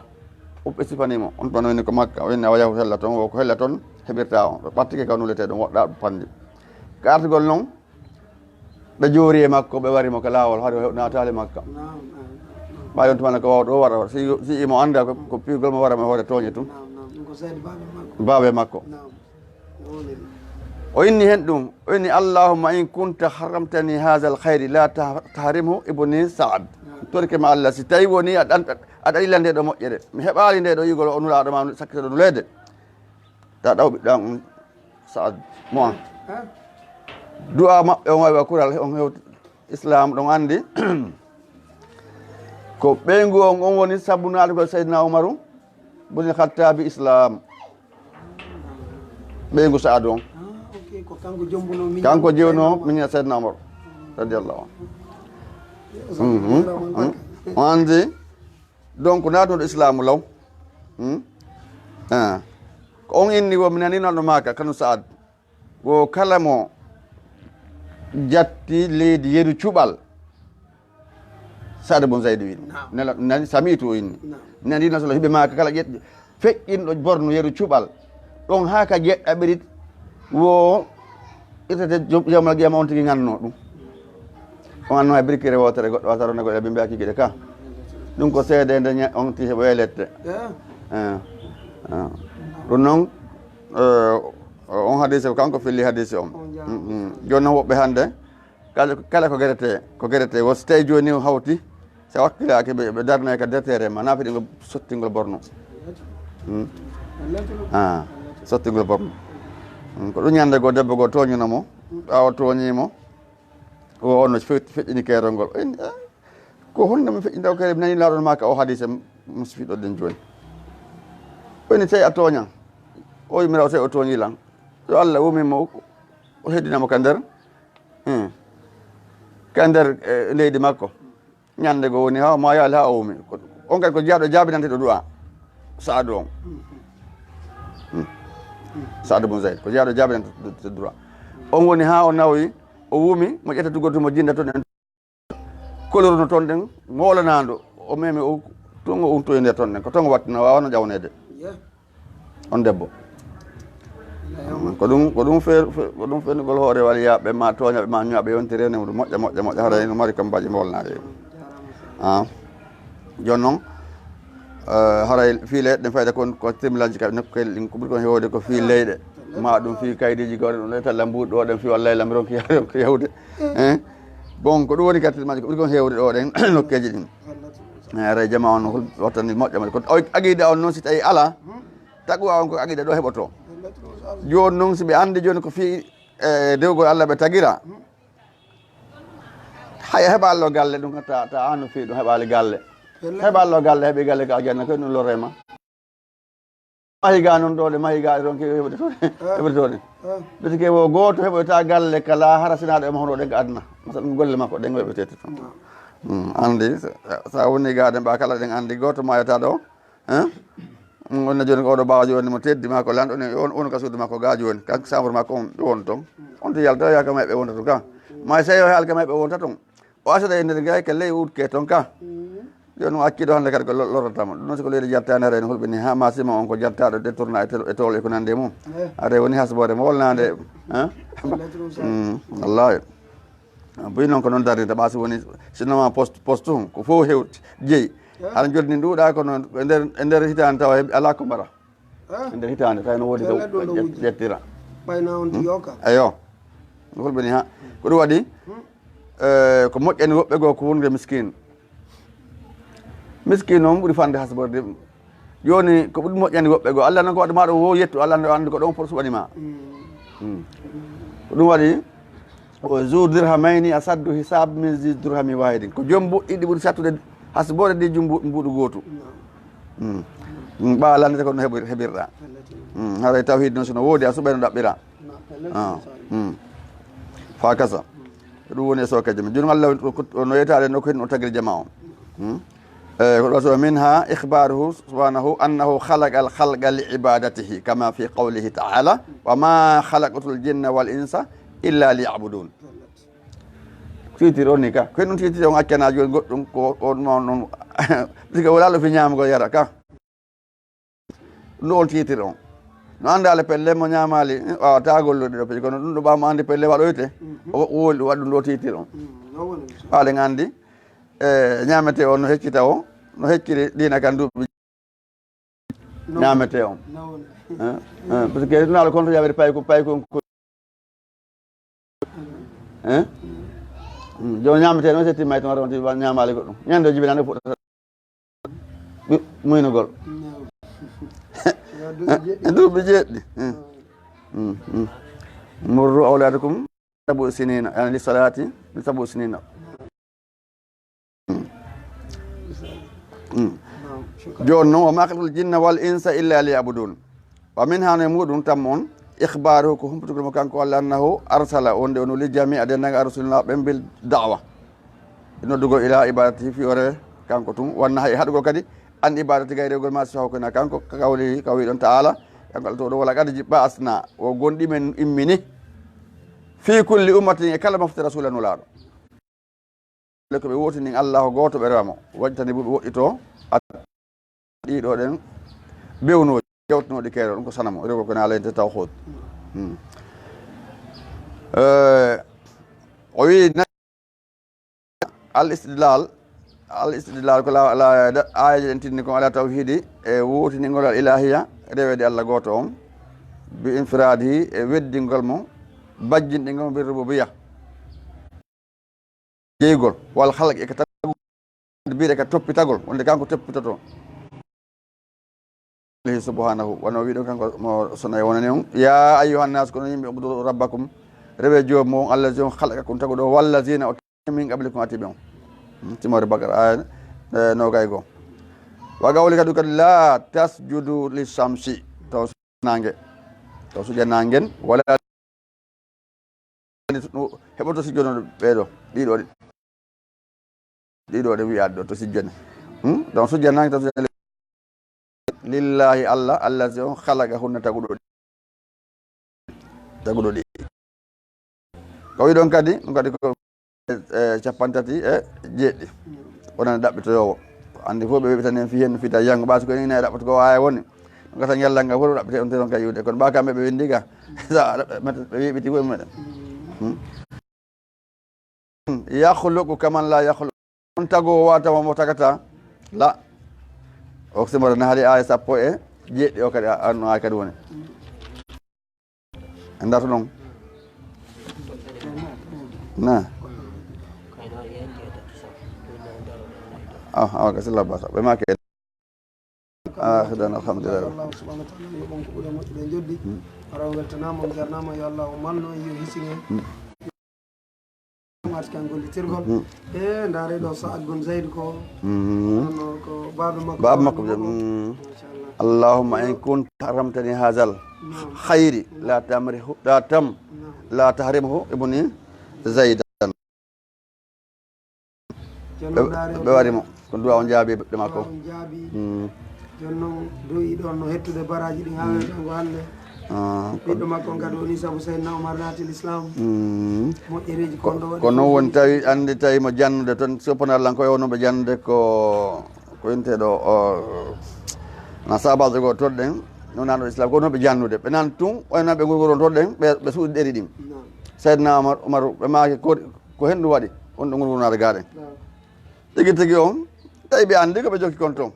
Ɓe sifanii mo. On tuma no inni ko Makka. O inni, "Awa yahu hella toon, wo ko hella toon heɓirta on." Ɓe ɓattike ka nuletee ɗum, woɗɗaa ɗum panndi. Ka artugol noon, ɓe joori e makko, ɓe wari mo ka laawol, hari o naataali Makka. Naam, naam, naam. Ɓaawi on tuma no ko waawɗo o wara, si, si imo annda ko, ko piigol mo wara mo e hoore tooñe tun. Naam, naam. Ɗum ko Sayd baabe makko. Baabe makko. Naam. O inni hen ɗum, o inni, "Allahumma in kunta harramtani hadha al khayri la tah-, tahrimhu ibni Saad." Torike ma Allah, si tawi woni aɗa, aɗa, aɗa ila nde ɗo moƴƴere. Mi heɓaali nde ɗo yigol o nulaaɗo ma sakkito ɗo nuleede. Ta ɗaw ɓiɗɗo an on Saad mo an. Du'a maɓɓe on wawi wa kural on hewti Islam ɗon andi. Ko ɓeyngu on, on woni sabu naatugol Seydina Umaru bun Khattabi Islam. Ɓeyngu Saadu on. Ah, ok, ko kanko jombuno min. Kanko jewno min Seydina Umar radiyallahu anhu. Mhm. Mhm. On andi donc naatuɗo Islamu law. Hmm? Ah. Ko on inni wo mi nani non maka kanu Saad. Wo kala mo jatti leydi yeru cuɓal. Saada bun Zaydu inni. Naam. Nela, nani, sami'tu o inni. Naam. Nani Rasulullah hiɓe maaka kala ƴeɗ-, feƴƴinɗo borno yeru cuɓal. Ɗon haa ka jeɗɗa ɓerit wo irtete jom-, yawmal qiyama on tigi ganno ɗum. On anno e birkire wotere goɗɗo wata ronde goɗɗo ɓe mbiya kikiɗe ka. Ɗum ko seedende ña-, on ti heɓo e lette. Eh. Eh. Eh. Ɗum noon, eh, on hadise ko kanko filli hadise on. On jaaraama. Mm, mm. Jooni noon woɓɓe hannde, Kala, kala ko gerete, ko gerete, wo so tawi jooni o hawti, so wakkilaaki, ɓe, ɓe darnay ka dertere ma, na fiɗi ngol sottingol borno. Hmm? Ah, sottingol borno. Hmm, ko ɗum ñande goo debbo goo tooñuno mo, ɓaawo tooñii mo, o, o no fe-, feƴƴini keerol ngol. En, eh, ko honno mi feƴƴinta o keerol, mi nani laaɗon ma ka o hadise, musifiɗo ɗen jooni. O inni, "Tawi a tooñan." O yimirawo, "Tawi o tooñii lan." Yo Allah wumi mo, o heddina mo ka nder. Hmm. Ka nder, eh, leydi makko. Ñande goo woni haa ma yaali haa o wumi. Ko, on kadi ko jeyaaɗo jaabinanteeɗo du'a. Saadu on. Hmm. Saadu bun Zayd. Ko jeyaaɗo jaabinanteeɗo du'a. On woni haa o nawi, o wumi, mo ƴetta tuggoto mo jinda toon en. Koloro no toon ɗen, moolanaando. O memi o, toon o untoyi nder toon ɗen. Ko toon o wattino, waawano ƴawneede. On debbo. Ko ɗum, ko ɗum fe-, fe-, ko ɗum fenugol hoore walla yaaɓe ma tooñaɓe ma ñuaɓe yonti rewne mum moƴƴa, moƴƴa, moƴƴa. Haray no mari kam mbaɗi mbolnaade. Ah. Jooni noon, eh, haray fii leyɗe ɗen fayda kon ko temilanji ka nokkuel ɗin ko ɓuri kon heewde ko fii leyɗe. Ma ɗum fii kaydiiji gawɗe ɗum ɗe talla mbuuɗi ɗo ɗen fii wallay lam ronki, ronki yawde. Eh? Bon, ko ɗum woni ka temilanji ko ɓuri kon heewde ɗo ɗen nokkeeji ɗin. Eh, haray jama on hol-, wattani moƴƴa moƴƴa. Ko o aqida on noon si tawi ala, taqwa on ko aqida ɗo heɓoto. Jooni noon si ɓe anndi jooni ko fii, eh, dewgol Allah ɓe tagira. Hay heɓallo galle ɗum ta, ta anu fii ɗum heɓali galle. Heɓallo galle heɓi galle ka aljanna ko ɗum lorre ma. Mahi ga noon ɗo ɗe mahi ga ɗon ke heɓde toon. Heɓde toon. Ɓe ke wo gooto heɓoyta galle kala hara sinaaɗo e mahno ɗen ka aduna. Masalan golle makko ɗen heɓete toon. Mm, anndi sa, sa woni ga ɗen ɓa kala ɗen anndi gooto mayata ɗo. Hein? Mm, on ne jooni ko oɗo ɓaawa jooni mo teddi ma ko lanɗo ne on, on ka suudu makko ga jooni. Kan chambre makko on ɗo won toon. On to yalta ya ka mayɓe wonta toon ka. Ma sey o hal ka mayɓe wonta toon. O asata e nder gay ka ley utke toon ka. Jooni o acci ɗo hannde kadi ko lo-, lorrata mo. Ɗum noon si ko leydi jattaani haray no hulɓini ha ma sima on ko jattaɗo de tourna e tel-, e tool e ko nande mum. Haray woni hasboore mo wolnande. Hein? Mm, wallahi. Buy noon ko noon darnita ɓa si woni, si nama poste, poste tun, ko fof hewti, jeyi. Hara joddi ndi ɗuuɗa kono e nder, e nder hitaande tawa heɓi alaa ko mbara. E nder hitaande tawi no woodi ko ƴet-, ƴettira. Ɓayna on ti yoka. Eyo. No hulɓini ha. Ko ɗum waɗi, eh, ko moƴƴani woɓɓe goo ko wonde miskin. Miskin noon ɓuri fande hasborde. Jooni ko ɓuri moƴƴani woɓɓe goo. Allah noon ko waɗi ma ɗum wo yettu, Allah no anndi ko ɗon foti suɓani ma. Mm. Ko ɗum waɗi, o zu dirhamayni asaddu hisab min zi dirhami wahidin. Ko joom mbuɗi ɗiɗi ɓuri sattude hasbore de jum mbu-, mbuɗu gootu. Mm. Mm, ɓa lannete ko no heɓir-, heɓirɗa. Mm, haray tawhid noon so no woodi a suɓay no ɗaɓɓira. Ah, mm. Fa kasa. Ko ɗum woni e sookeje men. Jooni Allah ko, ko, no yetaade nokku heen o tagiri jama o. Hmm? Eh, ko ɗo so minha ikhbaruhu subhanahu annahu khalaqa al-khalqa li ibadatihi kama fi qawlihi ta'ala, "Wa ma khalaqtul jinna wal insa illa liya'budun." Tiitir on ni ka. Ko ɗum tiitir on accana jooni goɗɗum ko on ma on. Parce que wala lo fi ñaamugol yara ka. Ɗum ɗo on tiitir on. No anndaale pelle mo ñaamaali, eh, waawata gollude ɗo peji, kono ɗum ɗo ɓaamo anndi pelle waɗoyte, o woli ɗum waɗi ɗum ɗo tiitir on. Ɓaaɗen anndi, eh, ñaamete on no heccita o, no hecciri diina kan duuɓi ñaamete on. Eh, eh, parce que ɗum naalo kon to yawiri paykun, paykun ko Hein? Mm, jooni ñaametee noon, so timmay toon, ronti ñaamaali goɗɗum. Ñande o jibinaande fuɗɗata. Ɓi-, muynugol. Duuɓi jeeɗiɗi. Hmm. Hmm, hmm. Murru awladakum sabu sinina, yani li salati li sabu sinina. Hmm. Hmm. Jooni noon, wa ma khalaqtul jinna wal insa illa liya'budun. Wa min hano e muɗum tammo on, ikhbaruhu ko humpitugol mo kanko Allah, annahu arsala, on de o nuli jami'a denndaangal ar-rusulina ɓen bil da'wa. E noddugol ila ibadati fii o rewe kanko tun, wanna hay haɗugol kadi an ibadati gayri gol ma siwa ko na kanko, ka kawli, ka wi ɗon ta'ala, kanko Allah to ɗo wala qad ba'asna, o gonɗi men immini, fii kulli ummatin e kala mofte rasulan nulaaɗo. Le ko ɓe wotini Allah ko gooto ɓe rewa mo, wajtani bu ɓe woɗɗito, at-, ɗiɗo ɗen bewnooji, kewtanoɗi keerol, ɗum ko sanamo, rewgol ko ne alayte tawhid. Hmm. Eh, o wi na-, al istidlal, al istidlal ko la, la, da-, aayeeje ɗen tinni kon ala tawhidi e wuutiningol al ilahiya, reweede Allah gooto on, bi infiradihi e weddingol mo, bajjinɗingol mo bi rububiyya. Jeygol, wal khalq e ka tagugol, bire ka toppitagol, wonde kanko toppitoto. Subhanahu, wano wiɗo kanko mo sona e wonani on, ya ayyuhan nas, kono yimɓe, ubudu rabbakum, rewe joomi mo on, allazi on khalaqakum taguɗo, wallazina o min qablikum atiɓe on. Hmm, timore Bakara, aya, eh, nogay goo. Wa qawli kadi kadi, la tasjudu li shamsi, to nange, to suja nangen, wala heɓoto sujjono ɓeeɗo, ɗiɗo ɗi. Ɗiɗo ɗe wi'aɗo to sujjone. Hmm? Donc sujjanaaki to sujjane lillahi Allah, Allah si on khalaqa hunna taguɗo ɗi. Taguɗo ɗi. Ko wiɗon kadi, ɗum kadi ko, eh, cappanɗe tati e jeeɗiɗi. Wonani ɗaɓɓitoyoowo. Anndi fof ɓe weɓitani en fii hen fita janngo. Ɓa si ko enen ina e ɗaɓɓata ko waawi woni. Ɗum gasa ñallal ngal fof ɗaɓɓite on teron kay yiwde. Kono ɓa kamɓe ɓe winndi ga. Sa ɓe weɓiti fof e mumen. Hmm? Yakhluqu kaman la yakhluqu. On tago wata mo tagata. La. O simara na hari aya sappo e jeeɗiɗi o kadi a-, an aya kadi woni. En darto ɗon. Na. Ah, awa ka sila basa. Ɓe ma ke. Ah, dan alhamdulillah. Allah subhanahu wa ta'ala yoɓon ko ɓuri e moƴƴude joddi. Hmm. Ara o weltanaama, on jarnaama, yo Allah o malno en, yo hisine. Hmm. Mat kan gollitirgol. Hmm. E ndaare ɗo Saad bun Zayd ko. Hmm. Kono ko baaba makko. Baaba makko, hmm. Machallah. Allahumma in kunta haramtani hazal khayri la tamrihu, la tam, la tahrimhu ibni Zaydan. Ɓe, ɓe wari mo. Ko duwa on jaabi ɓe makko. Duwa on jaabi. Mm. Jooni noon, duwi ɗon no hettude baraaji ɗin haa weetango hannde. Ah, ɓiɗɗo makko on kadi woni sabu Seydina Omar naati l'islam. Mm. Moƴƴereeji ko, kon ɗo waɗi ko noon woni tawi, anndi tawi mo jannude toon, soppanaaɗo lan ko e wonno ɓe jannude ko, ko inteɗo o, na saabaajo goo toon ɗen, no naanɗo islam, ko noon ɓe jannude. Ɓe nan tun, o nan ɓe ngurguron toon ɗen, ɓe, ɓe suuɗi ɗeri ɗin. Naam. Seydina Omar, Umaru, ɓe maaki ko, ko hendu waɗi, on ɗo ngol wonade gaaɗen. Naam. Tigi tigi on, tawi ɓe anndi ko ɓe jokki kon toon.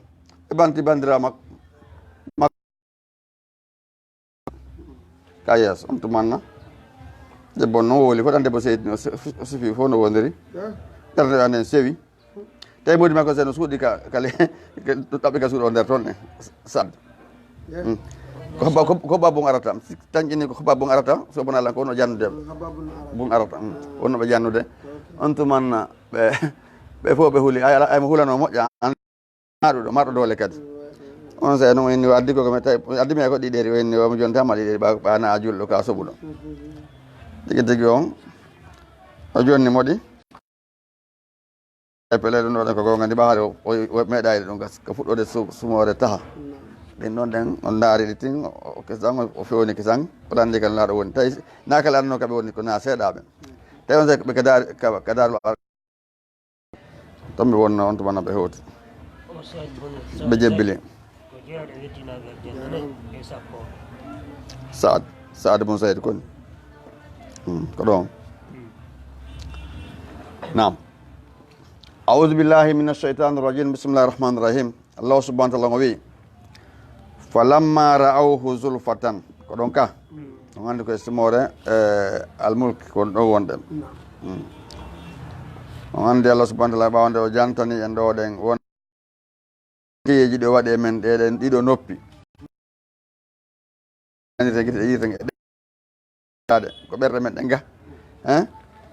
Ɓe banti bandira makko. Makko. Ka yeeso, on tumanna. Debbo on noon wowli, fof tan debbo seydi, o se-, o sifi fof no wondiri. Eh? Ɓernde ɓe annden sewi. Tawi modi makko sen no suuɗi ka, ka le-, ka ɗaɓɓi ka suuɗi o nder toon ne, Saad. Eh? Mm. Ko ba-, ko, ko babun arata. Si tañƴini ko babun arata, so bona lan ko wonno jannude. Mm, ko babun arata. Bun arata. Mm. Ah. Wonno ɓe jannude. Ok. On tumanna ɓe, ɓe fof ɓe huli. Ay, ala, ay mo hulano moƴƴa. An, marɗo, marɗo doole kadi. Mm, ouais, ouais, ouais. On sey no inni o addi ko, ko mi tawi, addi mi ko ɗiɗeri, o inni o mo jonta ma ɗiɗeri, ɓa, ɓa na a julɗo ka soɓuɗo. Mm, mm, mm. Tigi tigi on, o jonni moɗi. E pele ɗum ɗo ko goonga ndi ɓaade o, o, o meeɗaali ɗum gas, ko fuɗɗoode su-, sumoore taha. Naam. Ɗin ɗon ɗen, on ndaari ɗi tin, o, o kisan, o, o fewni kisan, o lanndi kala laaɗo woni. Tawi, na kala annoo kaɓe woni, ko na seeɗaaɓe. Tawi on sey ko ɓe ka daari, ka, ka daari, toon ɓe wonno, on tuma na ɓe hewti. Ɓe jebbili. Ko jeeɗo weddinaaɓe aljanna nayi e sappo. Saad, Saad bun Zayd koni. Hmm, ko ɗon. Hmm. Naam. A'udhu billahi minash shaitanir rajim. Bismillahir rahmanir rahim. Allah subhanahu wa ta'ala o wi, "Falamma ra'awhu zulfatan." Ko ɗon ka. Hmm. On anndi ko e simoore, eh, Al-Mulk ko ɗon wonɗen. Naam. On anndi Allah subhanahu wa ta'ala ɓaawo nde o jantani en ɗo ɗen won kiyeeji ɗo waɗi e men ɗeɗen ɗiɗo noppi. Nanirten gite ɗe yiiten e ɗe ko ɓerɗe men ɗen ga. Hein?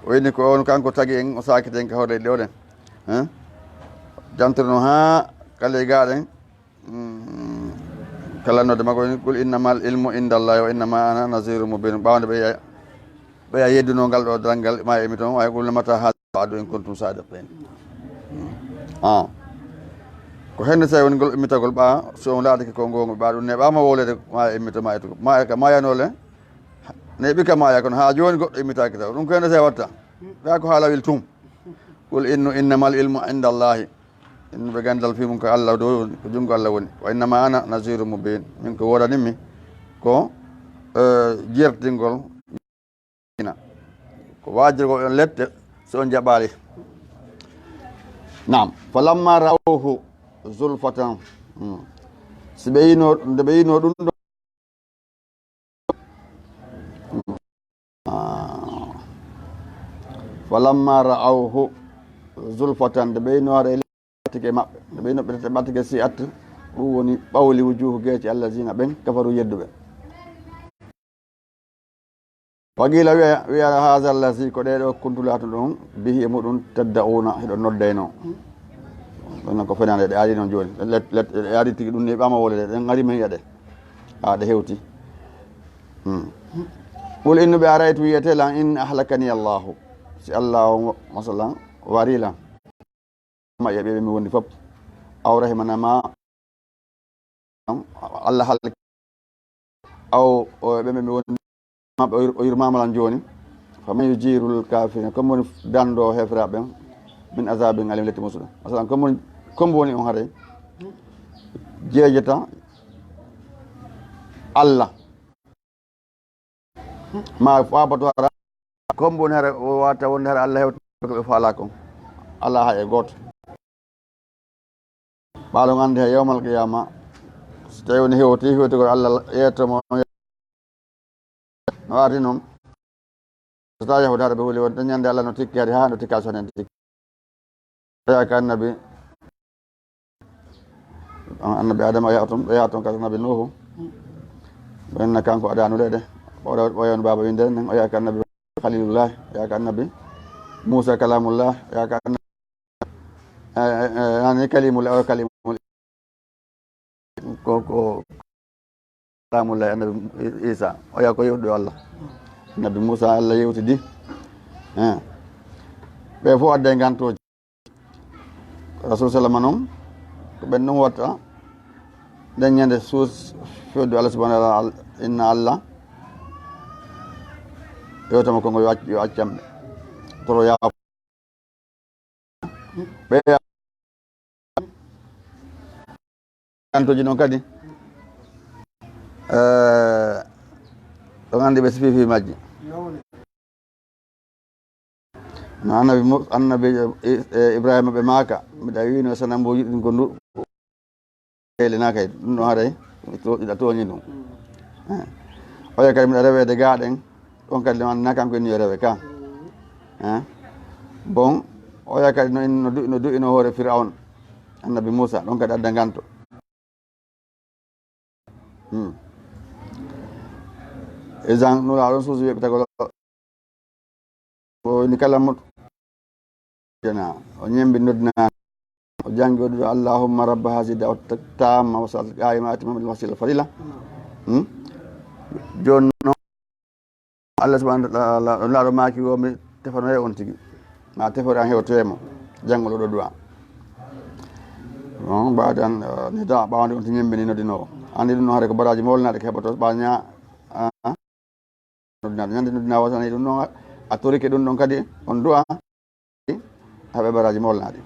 O inni ko on kanko tagi en o saakiti en ka hoore leydi o ɗen. Hein? Jantirno haa kala e gaa ɗen. Kala nodde makko woni qul innamal ilmu indallahi wa innama ana nazirun mubin. Ɓaawde ɓe yiya ɓe yiya yedduno ngal ɗo darangal ma e mito ma e qul mata hada wa'du in kuntum sadiqin. Ah. Ko hende tawi woni ngol immitagol ɓa so on laatake ko ngongo ɓa ɗum neɓama wolede ma e mito ma e tugo ma e ka mayanole. Neɓi ka maya kono ha joni goɗɗo immitaki taw ɗum ko hende tawi watta. Ɓa ko haalawil tum. Qul innu innamal ilmu indallahi. Innuɓe gandal fii mum ko Allah dow ko junngo Allah woni. Wa innama ana nazirun mubin. Min ko wodanimmi ko jertingol ina ko waajirgol on lette so on jaɓaali. Naam. Falamma ra'awhu zulfatan. Si ɓe yino nde ɓe yino ɗum ɗo falamma ra'awhu zulfatan nde ɓe yino haɗa ɓattike maɓɓe nde ɓe yino ɓe ɓattike si at ɗum woni ɓawli wujuhu geeci allazina ɓen kafaru yedduɓe. Wa qila wiya wiya haza allazi ko ɗeɗo kuntulaatu ɗum bihi e muɗum tadda una hiɗo noddayno. Ɗon ko fenande ɗe ari noon joni ɗe ari tigi ɗum ni ɓama wolede ɗen ari men yaɗe. A ɗe hewti. Qul innu ɓe araytu wiyete lan in ahlakani allahu si allah o masalan wari lan ma yaɓe ɓe mi wondi fop aw rahimana ma allah halki aw ɓe ɓe mi wondi maɓɓe o yurmama lan joni faman yujirul kafirina comme woni dando hefraɓe min azabin alim letti musuɗo masalan comme woni comme woni on haray jeejata allah ma fabato hara comme woni hara o wata wonde hara allah hewta ko ɓe faala kon ala hay e goto. Ɓaaɗo on anndi hay yawmal qiyama so tawi woni hewti hewtigol allah yettoma no arti noon so tawi yahude hara ɓe huli wonde ñande allah no tikki hari ha no tikka sonen tikki. Oya ka annabi annabi adama o yaha toon o yaha toon kadi annabi nuhu ɓenna kanko adanuleɗe ɓoyano baba windere nen o yaha ka annabi khalilullah o yaha ka annabi moussa kalamullah o yaha ka annabi ani kalimullah o kalimullah ko ko kalamullah annabi isa o yaha ko yewtude allah annabi moussa allah yewtidi ɓe fof adde gantoji rasul sallama noon ko ɓen ɗum watta nden ñande suus fewde allah subahanahu wa taala inna allah yewtama konngol yo accamɓe toro yaafo ɓe gantoji noon kadi ɗon anndi ɓe sifi fi majji no annabi annabi ibrahima ɓe maaka mbiɗa wino sanambuji ɗin ko ndu elenaka e ɗum ɗo haray ɗa tooñi ɗum oya kadi mbiɗa rewede ga ɗen ɗon kadi ɗum annana kanko inni yo rewe ka bon oya kadi no du'ino hoore firaun annabi moussa ɗon kadi adda ganto isan nula ɗon suusu weɓitagol o ni kala mo jana o ñembi noddina o jangi o ɗuɗo allahumma rabba hasi da o tamma wasal qaima atima bil wasila fadila joni noon allah subahanahu wa taala ɗo laaɗo maaki o mi tefanoye on tigi ma tefore an hewtoyemo janngol oɗo duwa on mbawde an nida ɓawde on to ñembini noddinowo anndi ɗum noon haade ko baraji molnaɗe ko heɓoto ɓa ña noddinaɗo ñande noddina wasanayi ɗum noon a torike ɗum ɗon kadi on duwa haɓe baraji molnaɗi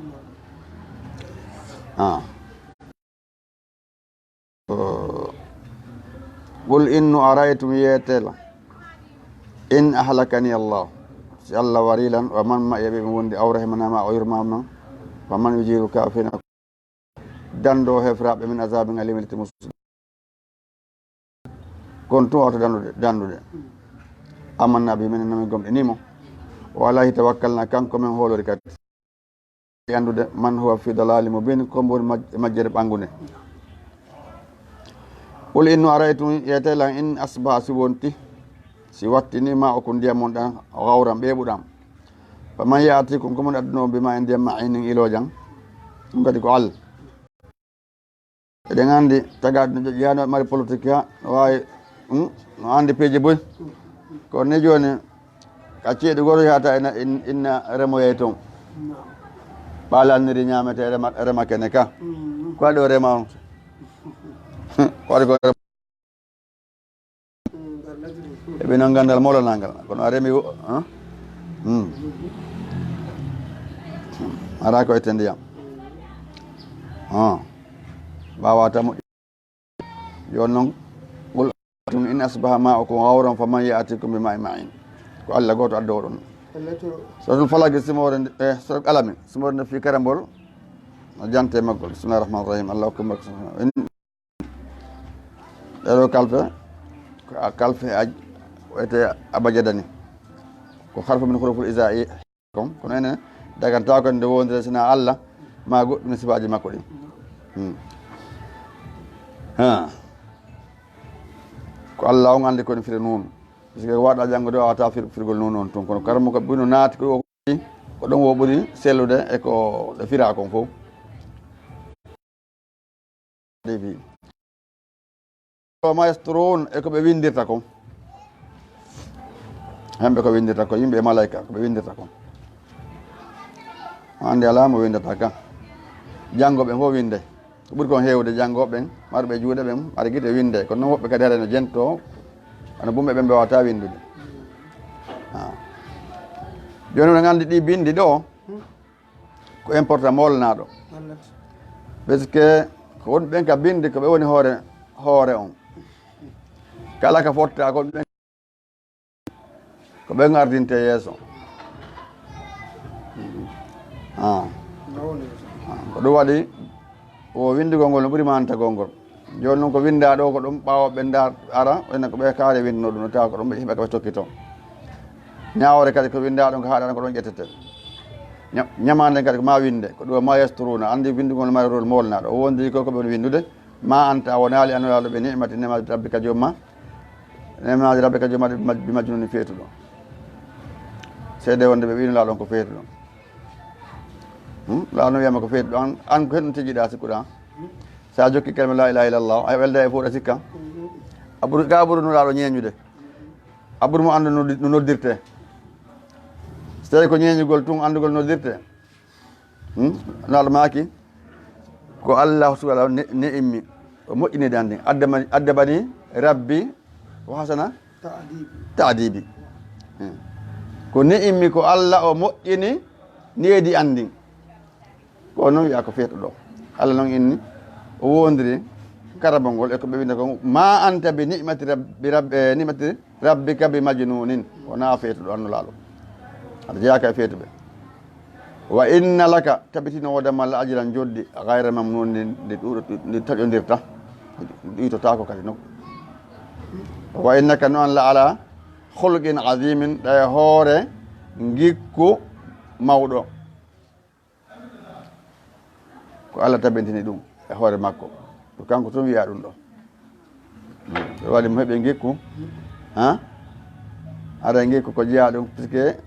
qul innu araytum yeetela in ahlakani allah si allah wari lan wa man ma yeɓe mi wondi aw rahimanama o yurmama man wa man yujiru kafina dando hefraɓe min azabin alim liti musu kon tun wawta dandude dandude amanna bi minen nomin gomɗinimo Wa alayhi tawakkalna, kanko men hoolori kadi. E anndude man huwa fi dalali mubin, ko mbo woni maj-, majjere ɓanngunde. Qul inno araytum, yeetee lan, in asbaha, si wonti, si wattini, ma'ukum, ndiyam mon ɗan, gawran, ɓeeɓuɗan. Fa man ya'tikum, ko mon adduno on, bi ma'in, ndiyam, ma'inin, iloojan. Ɗum kadi ko Allah. Eɗen anndi tagaaɗo no ƴoƴi, haa no mari politique, haa no waawi, hmm, no anndi peeje boy. Kono ni jooni, ka ceeɗu gooto yahata ina, in-, inna remoyee toon. Ɓaalanniri ñaametee rema, rema kene ka. Ko waɗi o rema on? Ko waɗi ko rema? Eɓe noon nganndal moolanaangal, kono a remi wo-, han? Hmm. Ara ko ete ndiyam. Han. Ɓaawa tamo. Jooni noon, qul in asbaha ma'ukum ghawran faman ya'tikum bi ma'in ma'in. Ko Allah gooto addowo ɗon. Suratul Falaq, simoore nde, eh, Suratul Qalami, simoore nde fii karambol, no jante maggol. Bismillahir Rahmanir Rahim. Allahu Akbar. Ɗeɗo kalfe, ko a kalfe aj, wiyete abajadani. Ko harfu min huruful izaa'i kon, kono ene dagantaako nde wondire sina Allah, ma goɗɗum e sifaaji makko ɗin. Hmm. Ha. Ko Allah on anndi ko ene fira nuun. Parce que waɗa janngude wawata fir-, firgol nuun on tun. Kono karamoko bino naati ko, ko ɗon wo ɓuri sellude e ko ɗe fira kon fof. Defi. Wa ma yasturun, e ko ɓe winndirta kon. Hemɓe ko winndirta ko, yimɓe e malaika, ko ɓe winndirta kon. Hannde alaa mo winndata ka. Janngooɓe fof winnde. Ko ɓuri kon heewde janngooɓe ɓen, marɓe juuɗe ɓen, mari gite winnde. Kono noon woɓɓe kadi hara no jento, ana bumɓe ɓen ɓe wawata winndude. Ah. Jooni oɗon anndi ɗi binndi ɗo, ko important molnaɗo. Wallati. Parce que ko wonɓe ɓen ka binde ko ɓe woni hoore, hoore on. Kala ka fotta ko ɓen, ko ɓen ardinte yeeso. Ah. Nawni. Ah, ko ɗum waɗi o winndugol ngol no ɓuri mantagol ngol. Jooni noon ko winndaa ɗo ko ɗum ɓaawo ɓe nda-, ara, enen ko ɓe kaari winndunoo ɗum, tawa ko ɗum ɓe heɓa ko ɓe tokki toon. Ñaawoore kadi ko winndaa ɗum ko haaɗaano ko ɗum ƴettete. Ña-, ñamaande kadi ko ma winnde, ko ɗum ma yasturuna, anndi winndugol mari rôle molnaɗo. O wondi ko ko ɓe woni winndude, ma anta a wonaali an nulaaɗo bi ni'mati ni'mati rabbika joom ma, ni'mati rabbika joom ma bi maj-, bi majnuni feetuɗo. Seede wonde ɓe ɓe nulaaɗo on ko feetuɗo. Hmm? Nulaaɗo wiyama ko feetuɗo, an, an ko henɗum tigi ɗa sikkuɗa. Sa jokki kalima la ilaha illallah, a welde e fuuɗa sikka. A ɓuri, ka ɓuri nulaaɗo ñeeñude. A ɓuri mo anndu no, no noddirte. So tawi ko ñeeñugol tun anndugol noddirte. Hmm? Nulaaɗo maaki, ko Allah subhanahu ne, ne immi. O moƴƴini dan ɗin. Addabani, addabani rabbi wa hasana ta'dibi. Hmm. Ko ne immi ko Allah o moƴƴini needi an ndin. Ko noon wiya ko feetuɗo. Allah noon inni, o wondiri karabol ngol e ko ɓe winda kon, ma anta bi ni'mati rabbi, rabbi, eh, ni'mati rabbika bi majnunin. Wona feetuɗo an nulaaɗo. Aɗa jeyaaka e feetuɓe. Wa inna laka, tabitino wodama la ajran joddi, gayra mamnun, ndi, ndi ɗuuɗo, ndi taƴondirta, ndi ɗuytotaako kadi noon. Wa innaka no an la ala khuluqin azimin, ɗa e hoore ngikku mawɗo. Ko Allah tabintini ɗum e hoore makko. Ko kanko tun wiya ɗum ɗo. Ɓe waɗi mo heɓi ngikku, ha? Ara ngikku ko jeyaa ɗum, puisque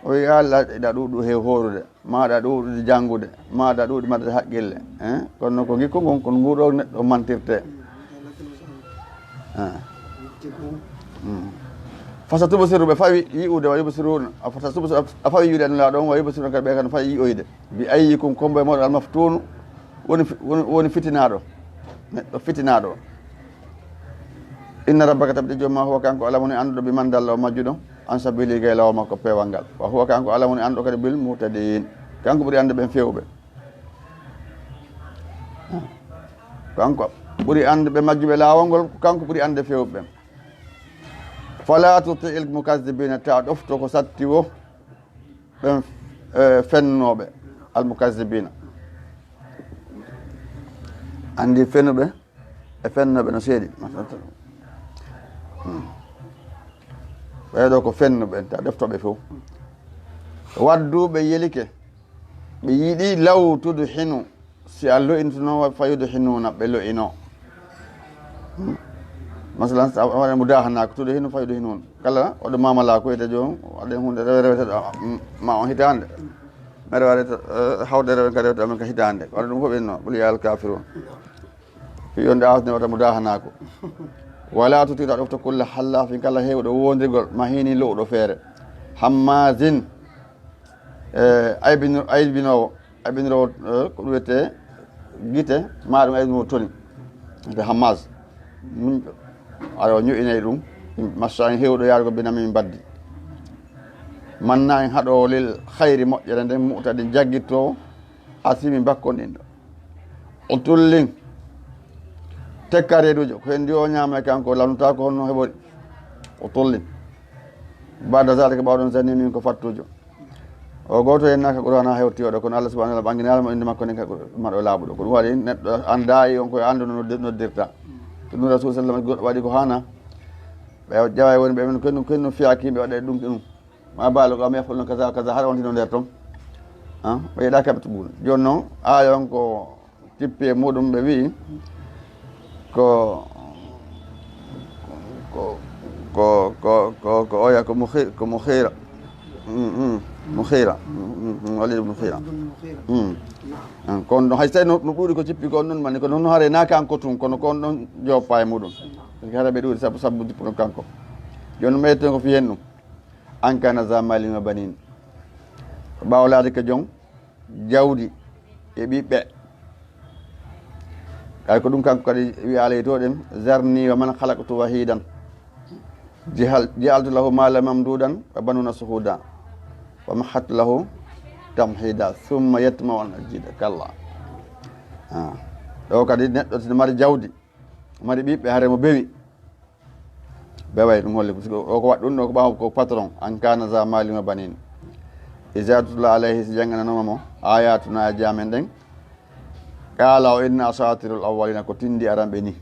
o wiya Allah, ɗa ɗuuɗu heew hoorude, ma ɗa ɗuuɗude janngude, ma ɗa ɗuuɗi maɗde haqqille, hein? Kono noon ko ngikku ngun, kono nguɗo neɗɗo mantirte. Ah. Mm. Fasatubsiru, ɓe fawi yi'ude, wa yubsiruna. A fasatubsiru, a fawi yi'ude Nulaaɗo on, wa yubsiruna, kadi ɓe kadi fawi yi'oyde. Bi ayyikum, ko mbo e mooɗon almaftunu, woni fi-, woni, woni fitinaaɗo. Neɗɗo fitinaaɗo. Inna rabbaka, tabiti joom ma, huwa kanko, alamu ni annduɗo, bi man dalla, o majjuɗo, an sabili, gay laawol makko peewal ngal. Wa huwa kanko, alamu ni annduɗo kadi, bil muhtadin. Kanko ɓuri annde ɓen feewɓe. Kanko ɓuri annde ɓe majjuɓe laawol ngol, kanko ɓuri annde feewɓe ɓen. Fala tuti'il mukazzibina, ta ɗofto ko satti wo ɓen, eh, fennooɓe, al mukazzibina. Anndi fennuɓe e fennooɓe no seedi. Hmm. Ɓeeɗo ko fennuɓe, ta ɗoftoɓe fof. Waddu, ɓe yelike, ɓe yiɗi, law tudhinu, si a lo'intuno, fa yudhinuna, ɓe lo'ino. Hmm. Masalan, sa waɗa mudahana ko tudhinu fa yudhinun. Kala waɗo mamala ko ete joom, waɗen hunde rewe rewete ɗo, mm, ma on hitaande. Mere waɗe to, eh, hawde rewe ka rewte amen ka hitaande. Waɗa ɗum fof ɓenno, qul ya al kafirun. Fi yonde awtine wata mudahana ko. Wala tuti ta ɗofta kulla hallafin, kala heewɗo wondirgol, mahini lo'uɗo feere. Hammazin, eh, aybino-, aybinoowo, aybinoowo, eh, ko ɗum wiyetee gite, maa ɗum aybinoowo toni. Wiyetee Hammaz. Muñɗo. Aɗa o ño'inay ɗum. Massa en heewɗo yaade ko binami min mbaddi. Manna en haɗoowo lil khayri moƴƴere nden, mu'tadin jaggittoowo, asimi bakkonɗinɗo. O tullin. Tekka reeduujo, ko hen ndi o ñaama e kanko, lamnata ko honno heɓori. O tullin. Ba'da zalika, ɓaawo ɗon, zanimin, ko fattuujo. O gooto en naaka Qur'aana hewti oɗo, kono Allah subhanahu wa ta'ala ɓannginaali mo innde makko nden ka Qur-, maɗo laaɓuɗo. Ko ɗum waɗi neɗɗo anndaa e on koye annduno noddi-, noddirta. Ko ɗum Rasul sallallahu alaihi wasallam goɗɗo waɗi ko haana. Ɓe ƴawa e woni ɓe men, ko ɗum, ko ɗum fiyaaki, ɓe waɗa ɗum, ɗum. Ma balu qawmi yaquluna kaza, kaza, hara wontino nder ton. Ah, ɓe yiɗa kaɓe tuɓude. Jooni noon, aaya on ko tippi e muɗum, ɓe wi'i ko, ko, ko, ko, ko, ko oya ko Mukhi-, ko Mukhira. Mm, mm. Mukhira. Mm, mm, mm. Walid ibn Mukhira. Mm. Ah, kono ɗon, hay so tawi no, no ɗuuɗi ko cippi kon ɗon, mani ko noon hare naaka an ko tun, kono kon ɗon joppa e muɗum. Hara ɓe ɗuuɗi sabu, sabu jippuɗo kanko. Jooni ɓeyten ko fiyen ɗum. An kana za malin wa banin. Ɓaawo laade ko jom jawdi e ɓiɓɓe. Kay ko ɗum kanko kadi wi'aali to ɗen, "Zarni wa man khalaqtu wahidan. Jahal-, ja'altu lahu malan mamdudan wa banuna shuhuda. Wa mahattu lahu tamhida. Thumma yatma'u an azida. Kalla." Ah. Ɗo kadi neɗɗo tino mari jawdi, mari ɓiɓɓe, hare mo bewi. Beway ɗum holli, parce que o ko waɗi ɗum ɗo ko ɓaawo ko patron, an kana za malin wa banin. Iza tutla alayhi, si janngananoma mo ayatuna e jaamen ɗen, qala o inna asatirul awwalina, ko tindi aranɓe ni.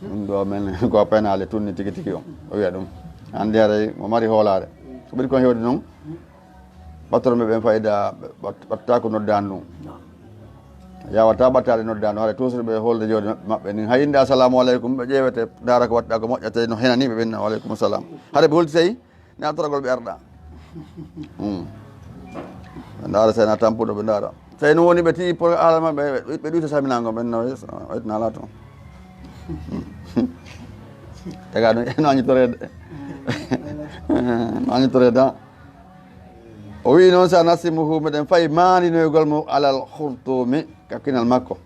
Ɗum ɗo men ko penaale tunni tigi tigi on. O wiya ɗum. Andi haray mo mari hoolaare. Ko ɓuri kon hewde noon, ɓattorɓe ɓen fayda, ɓat-, ɓattaako noddaandu. Yawata ɓattaade noddaandu, hara toujours ɓe holde jawdi maɓɓe, maɓɓe ndin. Hay innde assalamu aleykum, ɓe ƴeewete, ndaara ko waɗɗa ko moƴƴa, tawi no henani ɓe, ɓe inna, "Wa aleykum salam." Hara ɓe holti tawi, ne a toragol ɓe arɗa. Hmm. Ɓe ndaara, tawi na tampuɗo, ɓe ndaara. Tawi no woni ɓe ti'i pour ala maɓɓe, ɓe, ɓe ɗuyta saminaango, ɓe no waytana ala toon. Taga ɗum, no añitoreede. No añitoreede, han. O wi'i noon, "Sa nasimuhu, meɗen fayi maandinoygol mo alal khurtumi, ka kinal makko."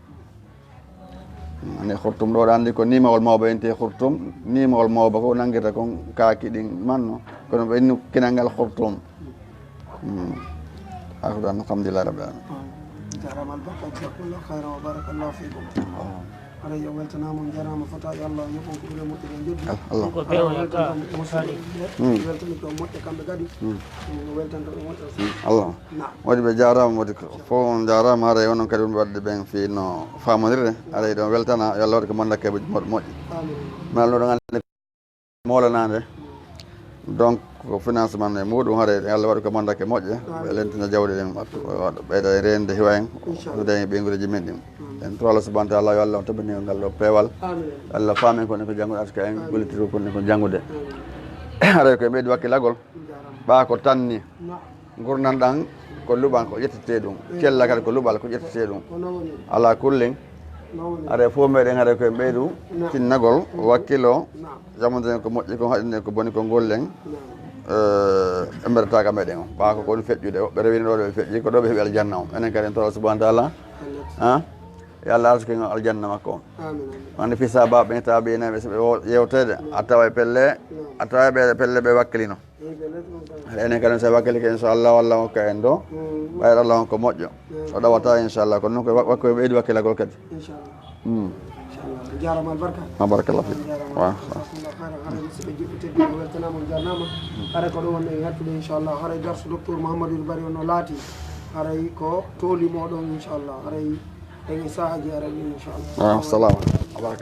Ane khurtum ɗo, ɗo anndi ko nimawol mawba, ente khurtum, nimawol mawba ko nanngirta kon kaaki ɗin manno, kono ɓe inni kinal ngal khurtum. Hmm. Akhiru an alhamdulillahi rabbil alamin. Jarama albarka, jazakumullahu khairan wa barakallahu fikum. Haray on weltanaama, on jaraama, fota yo Allah yoɓ on ko ɓuri moƴƴude e njoɓdi. Ah, Allah. Haray on weltanta on moƴƴere. Hmm. Weltani ko moƴƴa kamɓe kadi. Hmm. On weltanta ɓe moƴƴere. Hmm. Allah. Naam. Waɗi ɓe jaraama, waɗi ko fof on jaraama, haray onon kadi wonɓe waɗde ɓen fii no faamondirde. Haray ɗon weltana, yo Allah waɗ ko mannda keɓe moƴƴi. Amin. Mi alno ɗon annde moolanaande. Donc, ko financement e muɗum, haray Allah waɗi ko mandake moƴƴe, ɓe lentina jawɗi ɗin, ɓeyda e rende hiwa en, inchallah, ɓeyda e ɓeyngureeji men ɗin. Amin. En to Allah subhanahu wa ta'ala, yo Allah on tabini ngal ɗo peewal. Amin. Allah faamen ko ni ko janngude, aska en, amin, gollitirgol ko ni ko janngude. Amin. Haray ko en ɓeydi wakkilagol. Ɓa ko tanni. Naam. Ngurndan ɗan ko luɓal ko ƴettete ɗum. Mm. Cella kadi ko luɓal ko ƴettete ɗum. Ko noon woni. Ala kullin. Noon woni. Haray fof meɗen haray koye ɓeydu, naam, tinnagol, mm, wakkilo. Naam. Yamunden ko moƴƴi kon, haɗinden ko boni kon, ngollen. Naam. Eh, embertaka meɗen o. Ɓa ko kon feƴƴude, woɓɓe rewino ɗo ɓe feƴƴi, ko ɗo ɓe heɓi aljanna o. Enen kadi en to Allah subhanahu wa ta'ala. Amin. Ah? Yo Allah arsuki en aljanna makko on. Amin, amin. Wande fii sahaabaaɓe ɓen, taabi'iinaaɓe, so ɓe wo-, yewteede, naam, a tawa e pelle, naam, a tawa e ɓe pelle ɓe wakkilino. Eyi, ɓe lati ɗum tan. Enen kadi, so wakkilike, inchallah, Allah hokka en ɗo. Mm. Ɓayra Allah on ko moƴƴo. Mm. O ɗawata, inchallah. Kono noon ko wa-, wakko ɓeydi wakkilagol kadi. Inchallah. Mm. Inchallah. On jaaraama albarka. Ah, barakallahu fiik. On jaaraama. Wa, albarka. Wa. Jazakumullahu khairan. Haray musidɓe juɓɓe tedduɓe, weltanaama, on jarnaama. Mm. Haray ko ɗo wonno e hattude, inchallah. Haray darsu docteur Mouhamadou Bari on no laati. Haray ko tooli mo ɗon, inchallah. Haray en e sahaaji aran ɗin, inchallah. Wa, salama. Barakallahu.